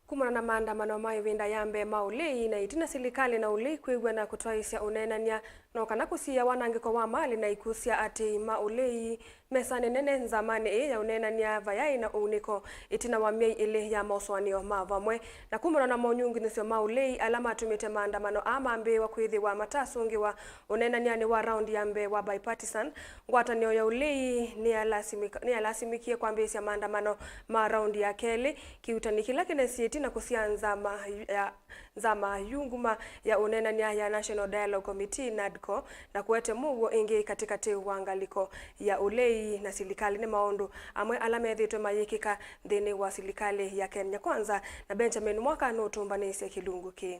Kumana na maandamano ma ĩvinda ya mbee ma ũlei na ĩtina silikalĩ na ũlei kwĩw'ana kũtwaĩĩsya ũneenany'a, no kana kũsiĩĩa wanangĩko wa malĩ na ikw'ũ sya aatĩĩi ma ũlei mesanĩ nene nzamanĩ ĩĩ ya ũneenany'a vayaĩ na ũunĩko ĩtina wa myei ĩlĩ ya mosũanĩo ma vamwe. Na kumana na monyungunyĩsyo ma ũlei ala matũmĩte maandamano aa mambĩĩwa kwĩthĩwa matasũngĩwa ũneenany'anĩ wa raundi ya mbee wa bipartisan, ngwatanĩo ya ũlei nĩyalasimĩka-, nĩyalasimĩkie kwambĩĩsya maandamano ma raundi ya kelĩ, kĩuutani kĩla kĩnesie ĩtina kũsyaa nzama ya, nzama yu nguma ya ũneenany'a ya National Dialogue Committee, NADCO, na kũete mũuo ĩngĩ katĩkatĩ wa ngalĩko ya ũlei na silikalĩ. Nĩ maũndũ amwe ala methĩĩtwe mayĩkĩka nthĩnĩ wa silikalĩ ya Kenya Kwanza, na Benjamin Mwaka nũtũmbanĩĩsye kĩlungu kĩĩ.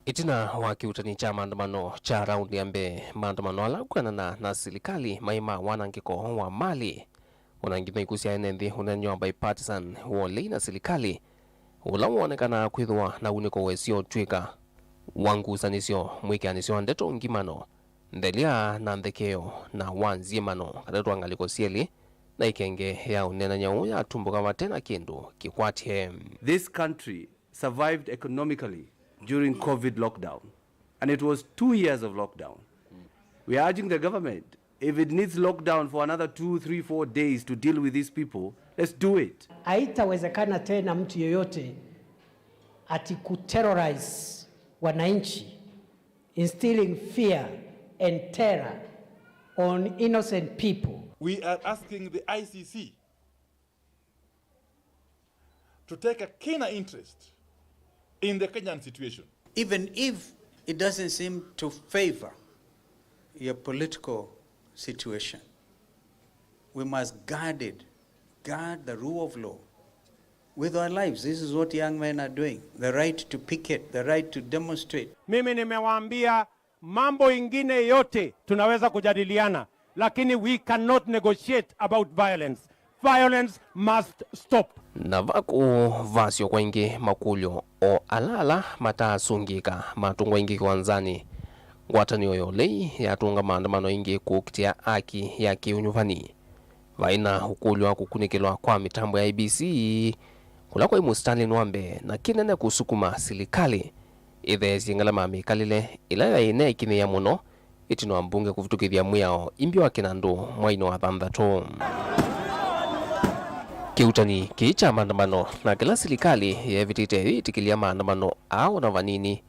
Ĩtina wa kĩuutani kya maandamano kya raundi ya mbee, maandamano ala kwĩanana na silikalĩ maĩ ma wanangĩko wa malĩ, o na nginya ikw'ũ sya ene nthĩ, ũneenany'a wa bipartisan wa ũlei na silikalĩ, ũla woonekanaa kwĩthĩwa na unĩko wesĩ ũtw'ĩka wa ngusanĩsyo, mwĩkĩanĩsyo wa ndeto ngimano, ndelya na nthekeo, na wa nzyĩmano katĩ wa ngalĩko syelĩ, na ĩkenge ya ũneenany'a ũũ yatumbũka vate na kĩndũ kĩkwatye. This country survived economically during COVID lockdown, and it was two years of lockdown. We are urging the government, if it needs lockdown for another two, three, four days to deal with these people, let's do it. Haitawezekana tena mtu yeyote ati kuterrorize wananchi, instilling fear and terror on innocent people. We are asking the I C C to take a keener interest in the Kenyan situation. Even if it doesn't seem to favor your political situation, we must guard it, guard the rule of law with our lives. This is what young men are doing, the right to picket, the right to demonstrate. Mimi nimewaambia mambo ingine yote tunaweza kujadiliana, lakini we cannot negotiate about violence. Violence must stop. Na vakũu vasyo kwaingĩ makũlyo o ala ala mataasũngĩka matũngwa ĩngĩ kĩwanzanĩ. Ngwatanĩo ya ũlei yatũnga maandamano ĩngĩ kũkitĩa aki ya kĩũnyuvani. Vaĩ na ũkũlyo wa kũkunĩkĩlwa kwa mĩtambo ya I B C, kũla kwaĩ mũsitalĩnĩ wa mbee na kĩnene kũsukuma silikalĩ ĩtheesye ngalama ya mĩkalĩle ĩla yaĩ ĩneekinyĩĩa mũno ĩtina wa mbunge kũvĩtũkĩthya mwĩao imbi wa kĩnandũ mwainĩ wa thanthatũ. Kĩuutani kĩĩ kya maandamano na kĩla silikalĩ yeevĩtĩte ĩyĩtĩkĩlya maandamano aa o na vanini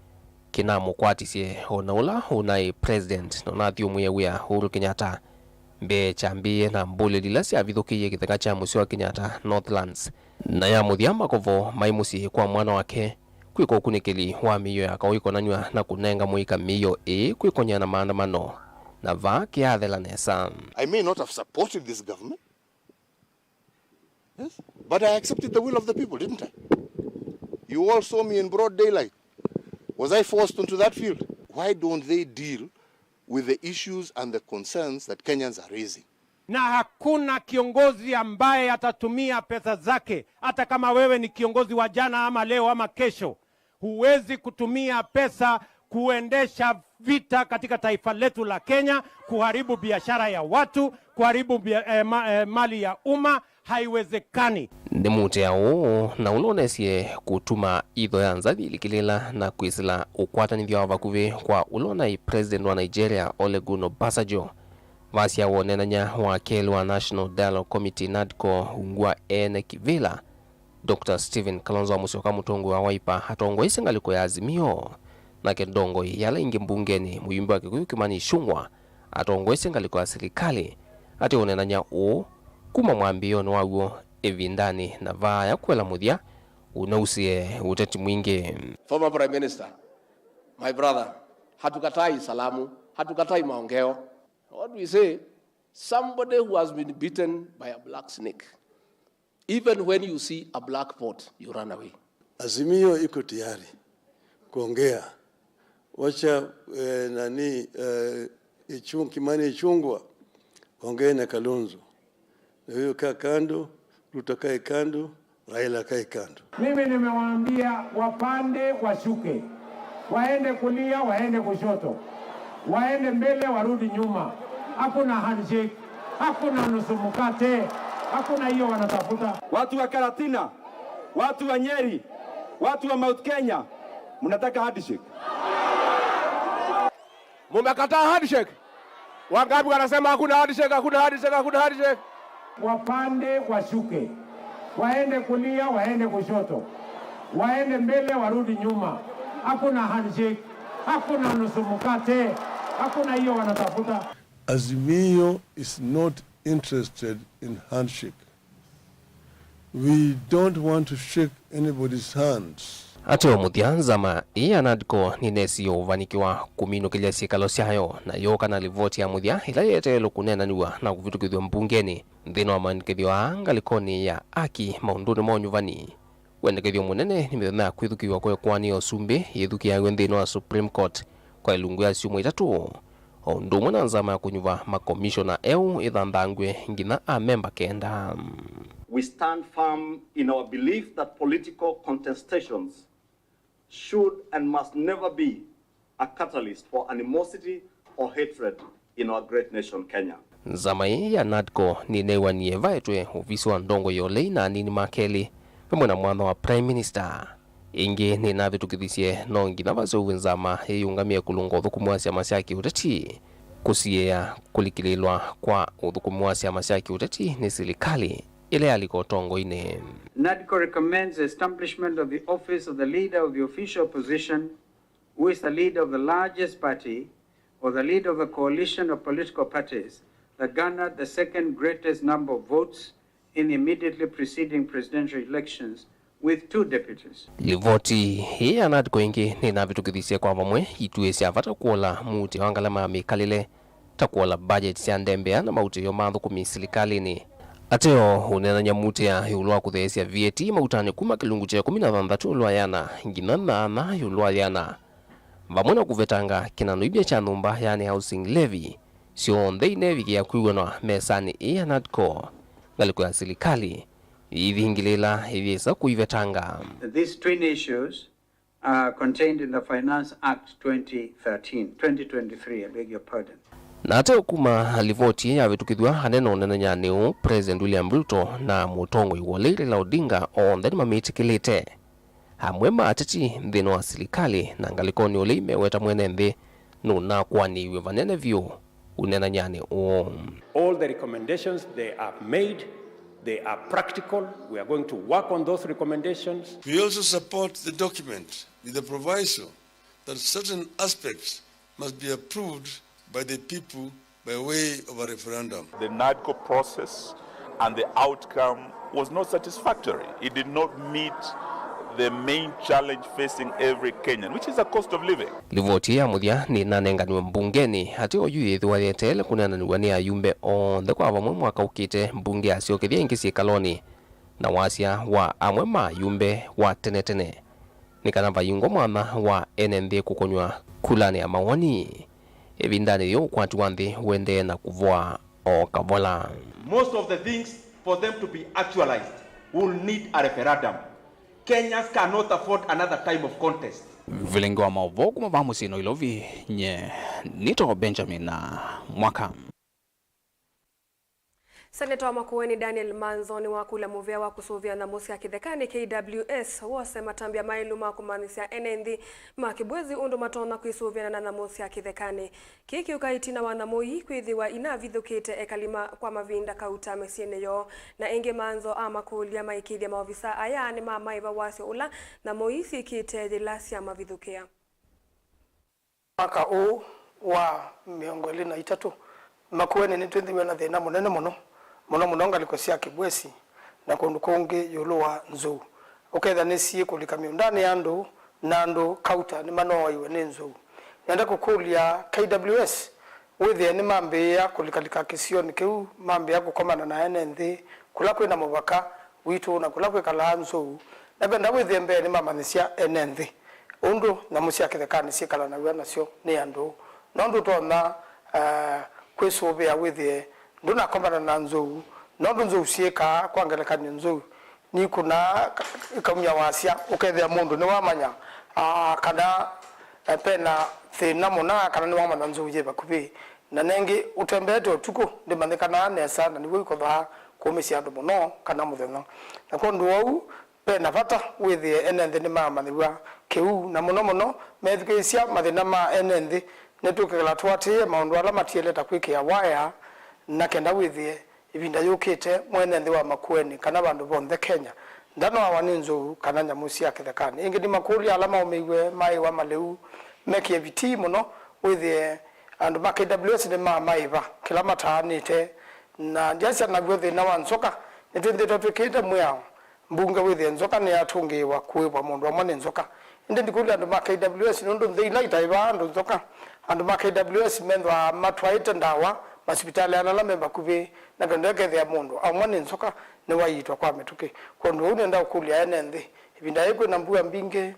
kĩnamũkwatisye o na ũla ũnaĩ president na ũnathyũmũĩe wĩa Uhuru Kenyatta. Mbee kyambĩĩe na mbũlĩli ila syavithũkĩie kĩtheka kya mũsyĩ wa Kenyatta Northlands, na ya mũthya makovo maĩ mũsyĩ kwa mwana wake kwĩka ũkunĩkĩli wa mĩio ya kaũ ĩkonanw'a na kũnenga mũika mĩio ĩĩ kwĩkony'a na maandamano, na vaa kĩathela nesa. I may not have supported this government, yes, but I accepted the will of the people, didn't I? You all saw me in broad daylight. Was I forced onto that field? Why don't they deal with the issues and the concerns that Kenyans are raising? Na hakuna kiongozi ambaye atatumia pesa zake, hata kama wewe ni kiongozi wa jana ama leo ama kesho, huwezi kutumia pesa kuendesha vita katika taifa letu la Kenya, kuharibu biashara ya watu, kuharibu bia-, eh, ma-, eh, mali ya umma. Haiwezekani. Nĩ mũtĩa ũũ na ũla ũnesie kũtuma itho ya nzathi ĩlikĩlĩla na kwĩsĩla ũkwatanĩthyo wa vakuvĩ kwa ũla ũnaĩ president wa Nigeria, Olusegun Obasanjo. Vasya wonenany'a wa kelĩ wa National Dialogue Committee, NADCO, ungu wa ene kĩvĩla, Doctor Stephen Kalonzo Musyoka, mũtongoi wa Wiper, atongoesye ngalĩko ya Azimio. Nake ndongoi ya ala ingĩ mbungenĩ, mũyumbe wa Kikuyu Kimani Ichung'wah, atongoesye ngalĩko ya silikalĩ, ate ũnenany'a ũũ kuma mwambĩĩonĩ waw'o ĩvindanĩ na vaaya kũela mũthya ũnausie ũteti mwingĩ. Former Prime Minister, my brother, hatukatai salamu, hatukatai maongeo. What we say, somebody who has been bitten by a black snake, even when you see a black pot, you run away. Azimio iko tayari kuongea. Wacha, eh, nani, eh, Ichung-, Kimani Ichung'wah ongee na Kalonzo. Na huyo kaa kando, Ruto kae kando, Raila kae kando. Mimi nimewaambia wapande washuke, waende kulia, waende kushoto, waende mbele, warudi nyuma. Hakuna handshake, hakuna nusu mkate, hakuna hiyo wanatafuta. Watu wa Karatina, watu wa Nyeri, watu wa Mount Kenya, mnataka handshake? Mumekataa handshake? Wangapi wanasema hakuna handshake, hakuna handshake, hakuna handshake? Wapande washuke, waende kulia, waende kushoto, waende mbele, warudi nyuma. Hakuna handshake, hakuna nusu mkate, hakuna hiyo wanatafuta. Azimio is not interested in handshake. We don't want to shake anybody's hands. Ateo mũthya, nzama ĩĩ ya NADCO nĩnesie ũvanĩkĩwa kũminũkĩlya syĩkalo syayo, na yooka na livoti ya mũthya ĩla yeeteelwe kũneenanĩw'a na kũvĩtũkĩthw'a mbungenĩ. Nthĩnĩ wa maandĩkĩthyo aa ngalĩkonĩ ya aki maũndũnĩ ma ũnyuvani, wendekethyo mũnene nĩ mĩthenya ya kwĩthukĩĩw'a kwa ĩkoani ya ũsumbĩ yĩthukĩĩaw'e nthĩnĩ wa Supreme Court kwa ĩlungu ya syumwa itatũ, o ũndũ ũmwe na nzama ya kũnyuva makomishona eũ ĩthanthangw'e nginya amemba kenda. We stand firm in our belief that political contestations should and must never be a catalyst for animosity or hatred in our great nation, Kenya. Nzama ĩĩ ya NADCO nĩneew'anie vaetwe ovisi wa ndongoi ya ũlei na anini ma kelĩ, vamwe na mwatho wa Prime Minister. Ĩngĩ nĩnavĩtũkĩthisye no nginya vaseũvw'e nzama yĩyũngamĩe kũlũnga ũthũkũmi wa syama sya kĩũteti, kũsiĩĩa kũlikĩlĩĩlwa kwa ũthũkũmi wa syama sya kĩũteti nĩ silikalĩ ĩla yalika ũtongoinĩ. NADCO recommends the establishment of the office of the leader of the official opposition, who is the leader of the largest party or the leader of a coalition of political parties that garnered the second greatest number of votes in the immediately preceding presidential elections with two deputies. Livoti ĩĩ ya NADCO ĩngĩ nĩnavĩtũkĩthisye kwa vamwe ituĩ sya vata kũola mũutĩ wa ngalama ya mĩkalĩle, ta kũola budget sya ndembea na mautĩĩo ma athũkũmi silikalĩnĩ. Ateo ũneenany'a mũutĩa ĩũlũ wa kũtheesya VAT mautanĩ kuma kĩlungu kya ĩkũmi na thanthatũ ĩũlũ wa yĩana nginya nyaanya ĩũlũ wa yĩana, vamwe na kũvetanga kĩnanoivya kya nyũmba, yani housing levy, syonthe ineevikĩa kwĩw'anwa mesanĩ ĩĩ ya NADCO, ngalĩko ya silikalĩ ĩithingĩlĩĩla ĩyĩsa kũivetanga. These twin issues are contained in the Finance Act twenty thirteen, twenty twenty-three, I beg your pardon. Na ateo kuma livoti ĩĩ yavĩtũkĩthw'a, anene ũnenanyanĩ ũũ, President William Ruto na mũtongoi wa ũlei Raila Odinga onthe nĩmamĩtĩkĩlĩte. Amwe ma ateti nthĩnĩ wa silikalĩ na ngalĩkonĩ ũlei meweta mwene nthĩ nũnakũanĩiw'e vanene vyũ ũnenanyanĩ ũũ. All the recommendations they have made They are practical. We are going to work on those recommendations. We also support the document with the proviso that certain aspects must be approved by the people by way of a referendum. The NADCO process and the outcome was not satisfactory. It did not meet the main challenge facing every Kenyan, which is a cost of living. Livoti ya mũthya nĩnanenganiwe mbungeni atĩ oyu yĩthĩwa yeteele kũneenanĩw'a nĩ ayumbe onthe kwa vamwe mwaka ũkĩte, mbunge yasyokethya ĩngĩ syĩkalonĩ na wasya wa amwe ma ayumbe wa tene tene nĩ kana vayungwa mwanya wa ene nthĩ kũkonywa kulanĩ ya mawoni ĩvindanĩ yĩu ũkwati wa nthĩ ũendee na kũvoa o kavola. Most of the things for them to be actualized will need a referendum. Kenyans cannot afford another time of contest. Vilingi wa maũvoo kuma vaa mũsyĩ Nairobi, nye nĩtawa Benjamin Mwaka. Seneta wa Makueni Daniel Manzo nĩwakũlya mũvea wa kũsũvĩa nyamũ sya kĩthekanĩ, K W S, wose matambya maĩlu ma kũmanyĩsya ene nthĩ ma Kibwezi ũndũ matonya kwĩsũvĩana na nyamũ sya kĩthekanĩ. Kĩĩ kĩũka ĩtina wa nyamũ ii kwĩthĩwa inavithũkĩte ekali ma, kwa mavinda kauta mĩsyĩnĩ yoo. Na ĩngĩ, Manzo amakũlya maĩkĩĩthye maovisa aya nĩmamaĩva wasyo ũla nyamũ ii syĩkĩte yĩla syamavithũkĩa. Mwaka ũũ wa mĩongo ĩlĩ na itatũ, Makueni nĩtwĩthĩiwe na thĩna mũnene mũno, mũno mũno ngalĩko sya Kibwezi na kũndũ kũngĩ ĩũlũ wa nzou. Ũkethĩa nĩsiĩ kũlika mĩũndanĩ ya andũ, na andũ kauta nĩmanooaiwe nĩ nzou. Nĩenda kũkũlya K W S wĩthĩe nĩmambĩĩa kũlikalika kĩsionĩ kĩu, mambĩĩa kũkomana na ene nthĩ kũla kwĩ na mũvaka witũ na kũla kwĩkalaa nzou. Navenda wĩthĩe mbee nĩmamanyĩsya ene nthĩ ũndũ nyamũ sya kĩthekanĩ syĩkalanaw'a nasyo nĩ andũ. Nũndũ ũtonya, eh, kwĩsũvĩa wĩthĩe ndũnakomana na nzou, nũndũ nzou syĩkaa, kwa ngelekany'o, nzou nikũnaa ikaumya wasya, ũkethĩa mũndũ nĩwamanya, ah, kana, eh, pena thĩna mũna, kana nĩwamanya nzou yĩ vakuvĩ. Na nengĩ, ũtembeete ũtukũ ndĩmanyĩkanaa nesa, na nĩw'o ikothaa kũũmĩsya andũ mũno kana mũthenya. Na kwondũ wa ũu, ve na vata wĩthĩe ene nthĩ nĩmamanyĩw'a kĩu, na mũno mũno methukĩĩsya mathĩna ma ene nthĩ. Nĩtũkĩkala tũatĩĩe maũndũ ala matiele ta kwĩkĩa waya, na kenda wĩthĩe ĩvinda yũkĩte mwene nthĩ wa Makueni kana vandũ vonthe Kenya ndanoawa nĩ nzou kana nyamũ sya kĩthekanĩ. Ĩngĩ nĩmakũlya ala maũmĩiwe maĩwa malĩu mekĩe vitii mũno wĩthĩe andũ ma K W S nĩmamaĩva kĩla mataanĩte. Na ndyasya naw'o thĩna wa nzoka, nĩtwĩthĩĩtwe twĩkĩĩte mwĩao mbunge wĩthĩe nzoka nĩyatũngĩĩwa kũĩvwa mũndũ amwe nĩ nzoka. Ĩndĩ ndikũlya andũ ma K W S nũndũ nthĩ ila itaĩvaa andũ nzoka, andũ ma K W S methĩawa matwaĩte ndawa masivitalĩanĩ ala me vakuvĩ, na kenda ĩkethĩa mũndũ aumwa nĩ nzoka nĩwaiitwa kwa mĩtũkĩ. Kwondũ ũu nĩenda ũkũlya ene nthĩ, ĩvinda yĩĩ kwĩna mbua mbingĩ,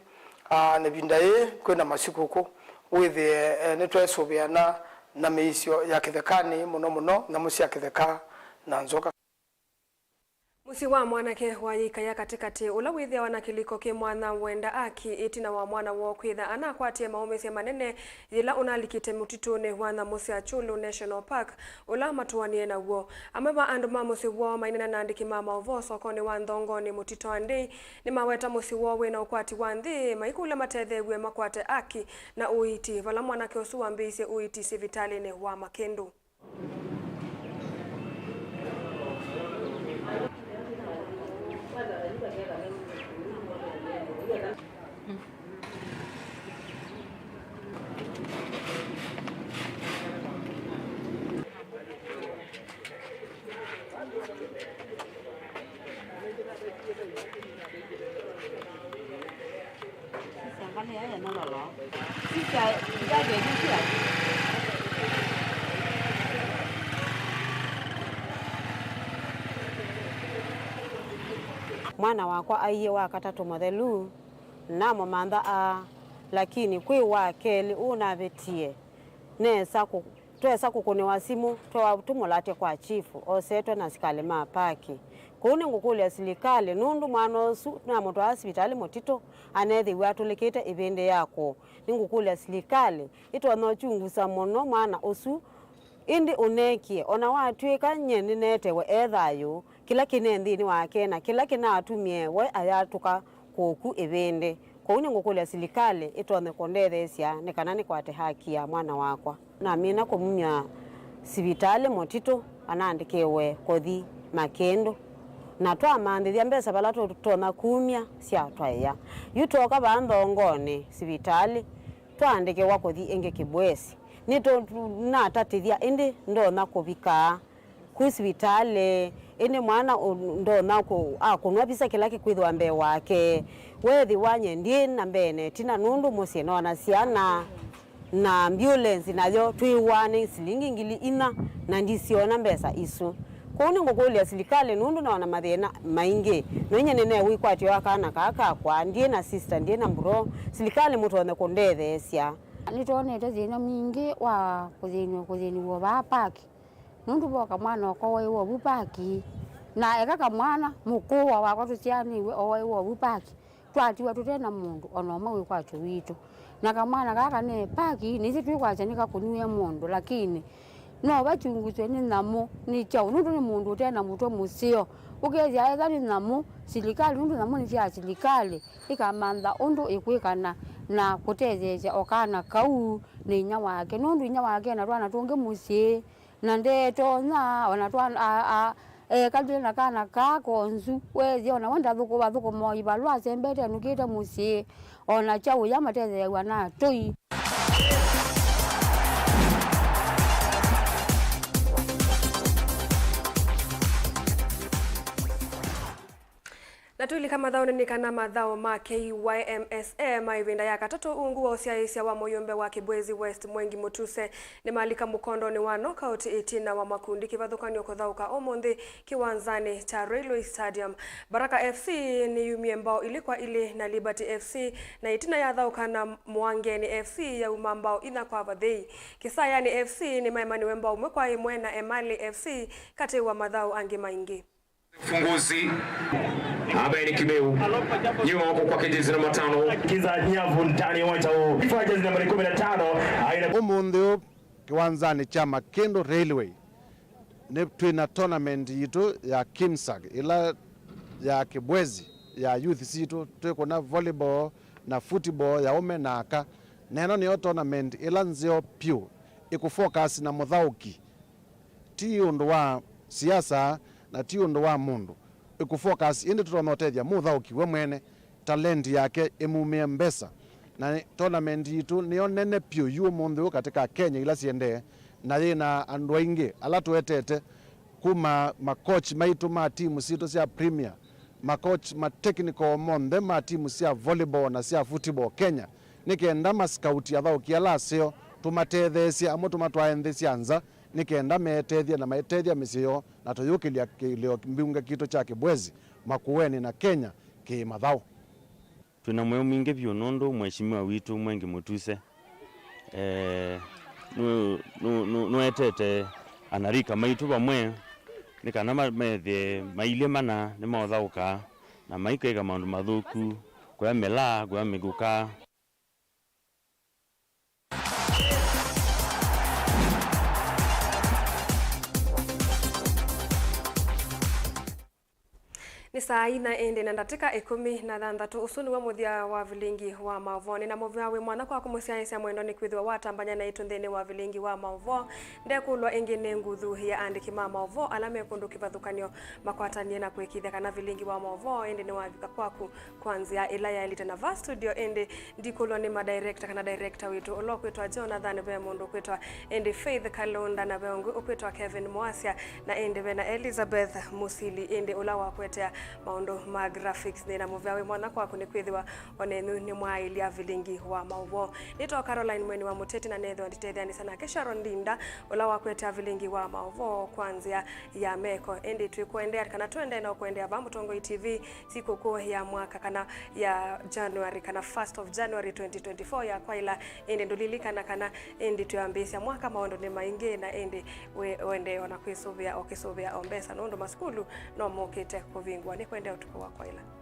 aa, na ĩvinda yĩĩ kwĩna masikũkũ, wĩthĩe, eh, nĩtweesũvĩana na mĩisyo ya kĩthekanĩ, mũno mũno nyamũ sya kĩtheka na nzoka. Mũsyĩ wa mwanake wa yĩikaya katĩkatĩ, ũla wĩthĩawa na kĩlĩko kĩ mwanya wenda aki ĩtina wa mwana woo kwĩtha anakwatie maũmĩsye manene yĩla ũnalikĩte mũtitũnĩ wa nyamũ sya Chulu National Park, ũla matũanie naw'o. Amwe ma andũ ma mũsyĩ woo maineena na andĩki ma maũvoo sokonĩ wa Nthongonĩ Mũtito Andei nĩmaweta mũsyĩ woo wĩna ũkwati wa nthĩ, maikũlya matetheew'e makwate aki na ũiiti, vala mwanake ũsu wambĩĩisye ũiiti sivitalĩnĩ wa Makĩndũ. Mwana wakwa aiĩ wa katatũ mũthelu, namũmantha aa, lakini kwĩ wa kelĩ ũũ navĩtie, nesa kũ-, twesa kũkũnĩwa simũ, twewa tũmũlatye kwa chifu, osetwe na asikalĩ ma paki. Kwoou nĩngũkũlya silikalĩ, nũndũ mwana ũsu namũtwaa sivitalĩ Mũtitũ, anethĩiwe atũlĩkĩte ĩvĩndĩ ya kũũ. Nĩngũkũlya silikalĩ ĩtonya ũkyungusa mũno mwana ũsu, ĩndĩ ũneekie, o na watw'ĩka nyie nĩneetewe e thayũ, kĩla kĩne nthĩnĩ wake na kĩla kĩnatumie we ayatũka kũku ĩvĩndĩ. Kwoou nĩngũkũlya silikalĩ ĩtonye kũndetheesya nĩ kana nĩkwate haki ya mwana wakwa. Namina kũmumya sivitalĩ Mũtitũ, anaandĩkĩwe kũthi Makĩndũ. Na twamanthĩthya mbesa vala tũtonya kumya sya twaĩa. Yu twoka vaa Nthongonĩ sivitalĩ, twaandĩkĩwa kũthi ĩngĩ Kibwezi. Nĩtũnatatĩthya ĩndĩ ndonya kũvika ku sivitalĩ, ĩndĩ mwana ũ-, ndonya kũ-, akũnwa visa kĩla kĩkwĩthĩwa mbee wake. Weethĩwa nye ndyĩ na mbee na ĩtina nũndũ mũsyĩ nona syana. Na ambulance nayo twĩw'aa nĩ silingi ngili inya, na ndisyona mbesa isu. Kwoou nĩngũkũlya silikalĩ nũndũ nona mathĩna maingĩ. No inyie nĩneew'a wĩkwatyo wa kana kaa kakwa, ndyĩ na sister, ndyĩ na bro. Silikalĩ mũtonye kũndetheesya. Nĩtwonete thĩna mwingĩ wa kũthĩnw'a, kũthĩnw'a vaa park. Nũndũ voka mwana ũkowaĩwa ovu park, na eka kamwana mũkũũa wakwa tũsyaanĩw'e owaĩwa ovu park. Twatiwa tũte na mũndũ o na ũmwe wĩkwatyo witũ. Na kamwana kaa kane paki, nĩsĩ twĩkwasya nĩkakũnyw'e mũndũ, lakini no vachunguswe nĩ nyamũ, nĩ kyaũ, nũndũ nĩ mũndũ ũte na mũtwe mũseo. Ũkethĩa ethwa nĩ nyamũ, silikalĩ, nũndũ nyamũ nĩ sya silikalĩ, ĩkamantha ũndũ ĩkwĩkana na kũtetheesya o kana kau nĩ inya wake, nũndũ inya wake ena twana tũngĩ mũsyĩ. Na ndetonya, ona twa, a, a, ekalile na kana kaa konzu, weethĩa ona we ndathũkũma, athũkũma o ivalwa asembete enũkĩte mũsyĩ, ona kyaũ ya matetheew'a na atũi. Na twĩlika mathaũnĩ nĩ kana mathaũ ma K Y M S A ma ĩvinda ya katatũ ungu wa ũsyaĩĩsya wa mũyũmbe wa Kibwezi West Mwengi Mutuse nĩmalika mũkondonĩ wa knockout ĩtina wa makundi kĩvathũkany'o kũthaũka ũmũnthĩ kĩwanzanĩ kya Railway Stadium. Baraka F C nĩyumie mbao ilĩ kwa ilĩ na Liberty F C, na ĩtina yathaũka na Mwangeni F C yauma mbao inya kwa vathei. Kĩsayanĩ F C nĩmaemaniwe mbao ũmwe kwa ĩmwe na Emali F C katĩ wa mathaũ angĩ maingĩ. Funguzi ambaye ni Kimeu, nyuma huko kwake jezi namba tano. Kiza nyavu ndani ya uwanja huu. Kwa jezi nambari kumi na tano, aina Ũmũnthĩ ũũ kĩwanzanĩ kya Makĩndũ Railway, nĩ twĩ na tournament yitũ ya KIMSAG, ĩla ya Kibwezi, ya youth sitũ, twĩkũna volleyball na football ya ũme na aka. Na ĩno nĩyo tournament ĩla nzeo pyũ, ĩkũfocus na mũthaũki. Ti ũndũ wa siasa na ti ũndũ wa mũndũ. Ĩkũfocus, ĩndĩ tũtonya ũtethya mũthaũki we mwene, talent yake ĩmumĩe mbesa. Na tournament yitũ nĩyo nene pyũ yu ũmũnthĩ ũũ katĩ ka Kenya ila siendee, na yĩ na andũ aingĩ ala tũetete kuma makochi maitũ ma timu sitũ sya Premier, makochi ma technical monthe ma timu sya volleyball na sya football Kenya, nĩ kenda masikauti athaũki ala aseo, tũmatetheesye, amwe tũmatwae nthĩ sya nza, nĩ kenda meetethye na maitethya mĩsyĩ yoo, na tũyũkĩlya kĩlĩo mbunge kitũ kya Kibwezi, Makueni na Kenya kĩ mathaũ. Twĩ na mũyo mwingĩ vyũ nũndũ Mheshimiwa witũ Mwengi Mutuse, eh, nũ-, nũ-, nũ-, nũetete anarika maitũ vamwe nĩ kana ma-, methĩe mailyĩ mana nĩmaũthaũka na maikaĩka maũndũ mathũku, kũya mĩlaa, kũya mĩkũka. Nĩ saa inya ĩndĩ na ndatĩka ĩkũmi na thanthatũ. Ũsu nĩw'o mũthya wa vilingi wa maũvoo. Nĩ na mũvea wĩ mwanya kwaku mũsyaĩĩsya mwendwa nĩ kwĩthĩwa watambany'a naitũ nthĩnĩ wa vilingi wa maũvoo. Ndekũlwa ĩngĩ nĩ nguthu ya aandĩki ma maũvoo ala me kũndũ kĩvathũkany'o makwatanie na kũĩkĩĩthya kana vilingi wa maũvoo ĩndĩ nĩwavika kwaku kwa nzĩa ĩla yaĩlĩte na vaa studio, ĩndĩ ndikũlwa nĩ madirector kana director witũ ũla ũkwĩtwa Jonathan, ve mũndũ ũkwĩtwa ĩndĩ Faith Kalunda, na ve ũngĩ ũkwĩtwa Kevin Mwasya, na ĩndĩ ve na Elizabeth Musili, ĩndĩ ũla wakũetea maũndũ ma graphics. Nĩ na mũvea wĩ mwanya kwaku nĩ kwĩthĩwa onenyu nĩ mwaaĩlya vilingi wa maũvoo. Nĩtwa Caroline Mweni wa Mũteti na nethĩwa nditetheanĩsya nake Sharon Ndinda ũla wakũetea vilingi wa maũvoo kwa nzĩa ya meko. Ĩndĩ twĩkũendea kana tũendee na ũkũendea vaa Mũtongoi T V, sikũkũ ya mwaka kana ya January, kana first of January twenty twenty-four ya kwaĩla, ĩndĩ ndũlilikana kana ĩndĩ twĩambĩĩsya mwaka maũndũ nĩ maingĩ, na ĩndĩ we-, ũendee ona kwĩsũvĩa o kĩsũvĩa o mbesa, nũndũ masukulu no mokĩte kũvingũa. Nĩ kwendea ũtukũ wa kwaĩla.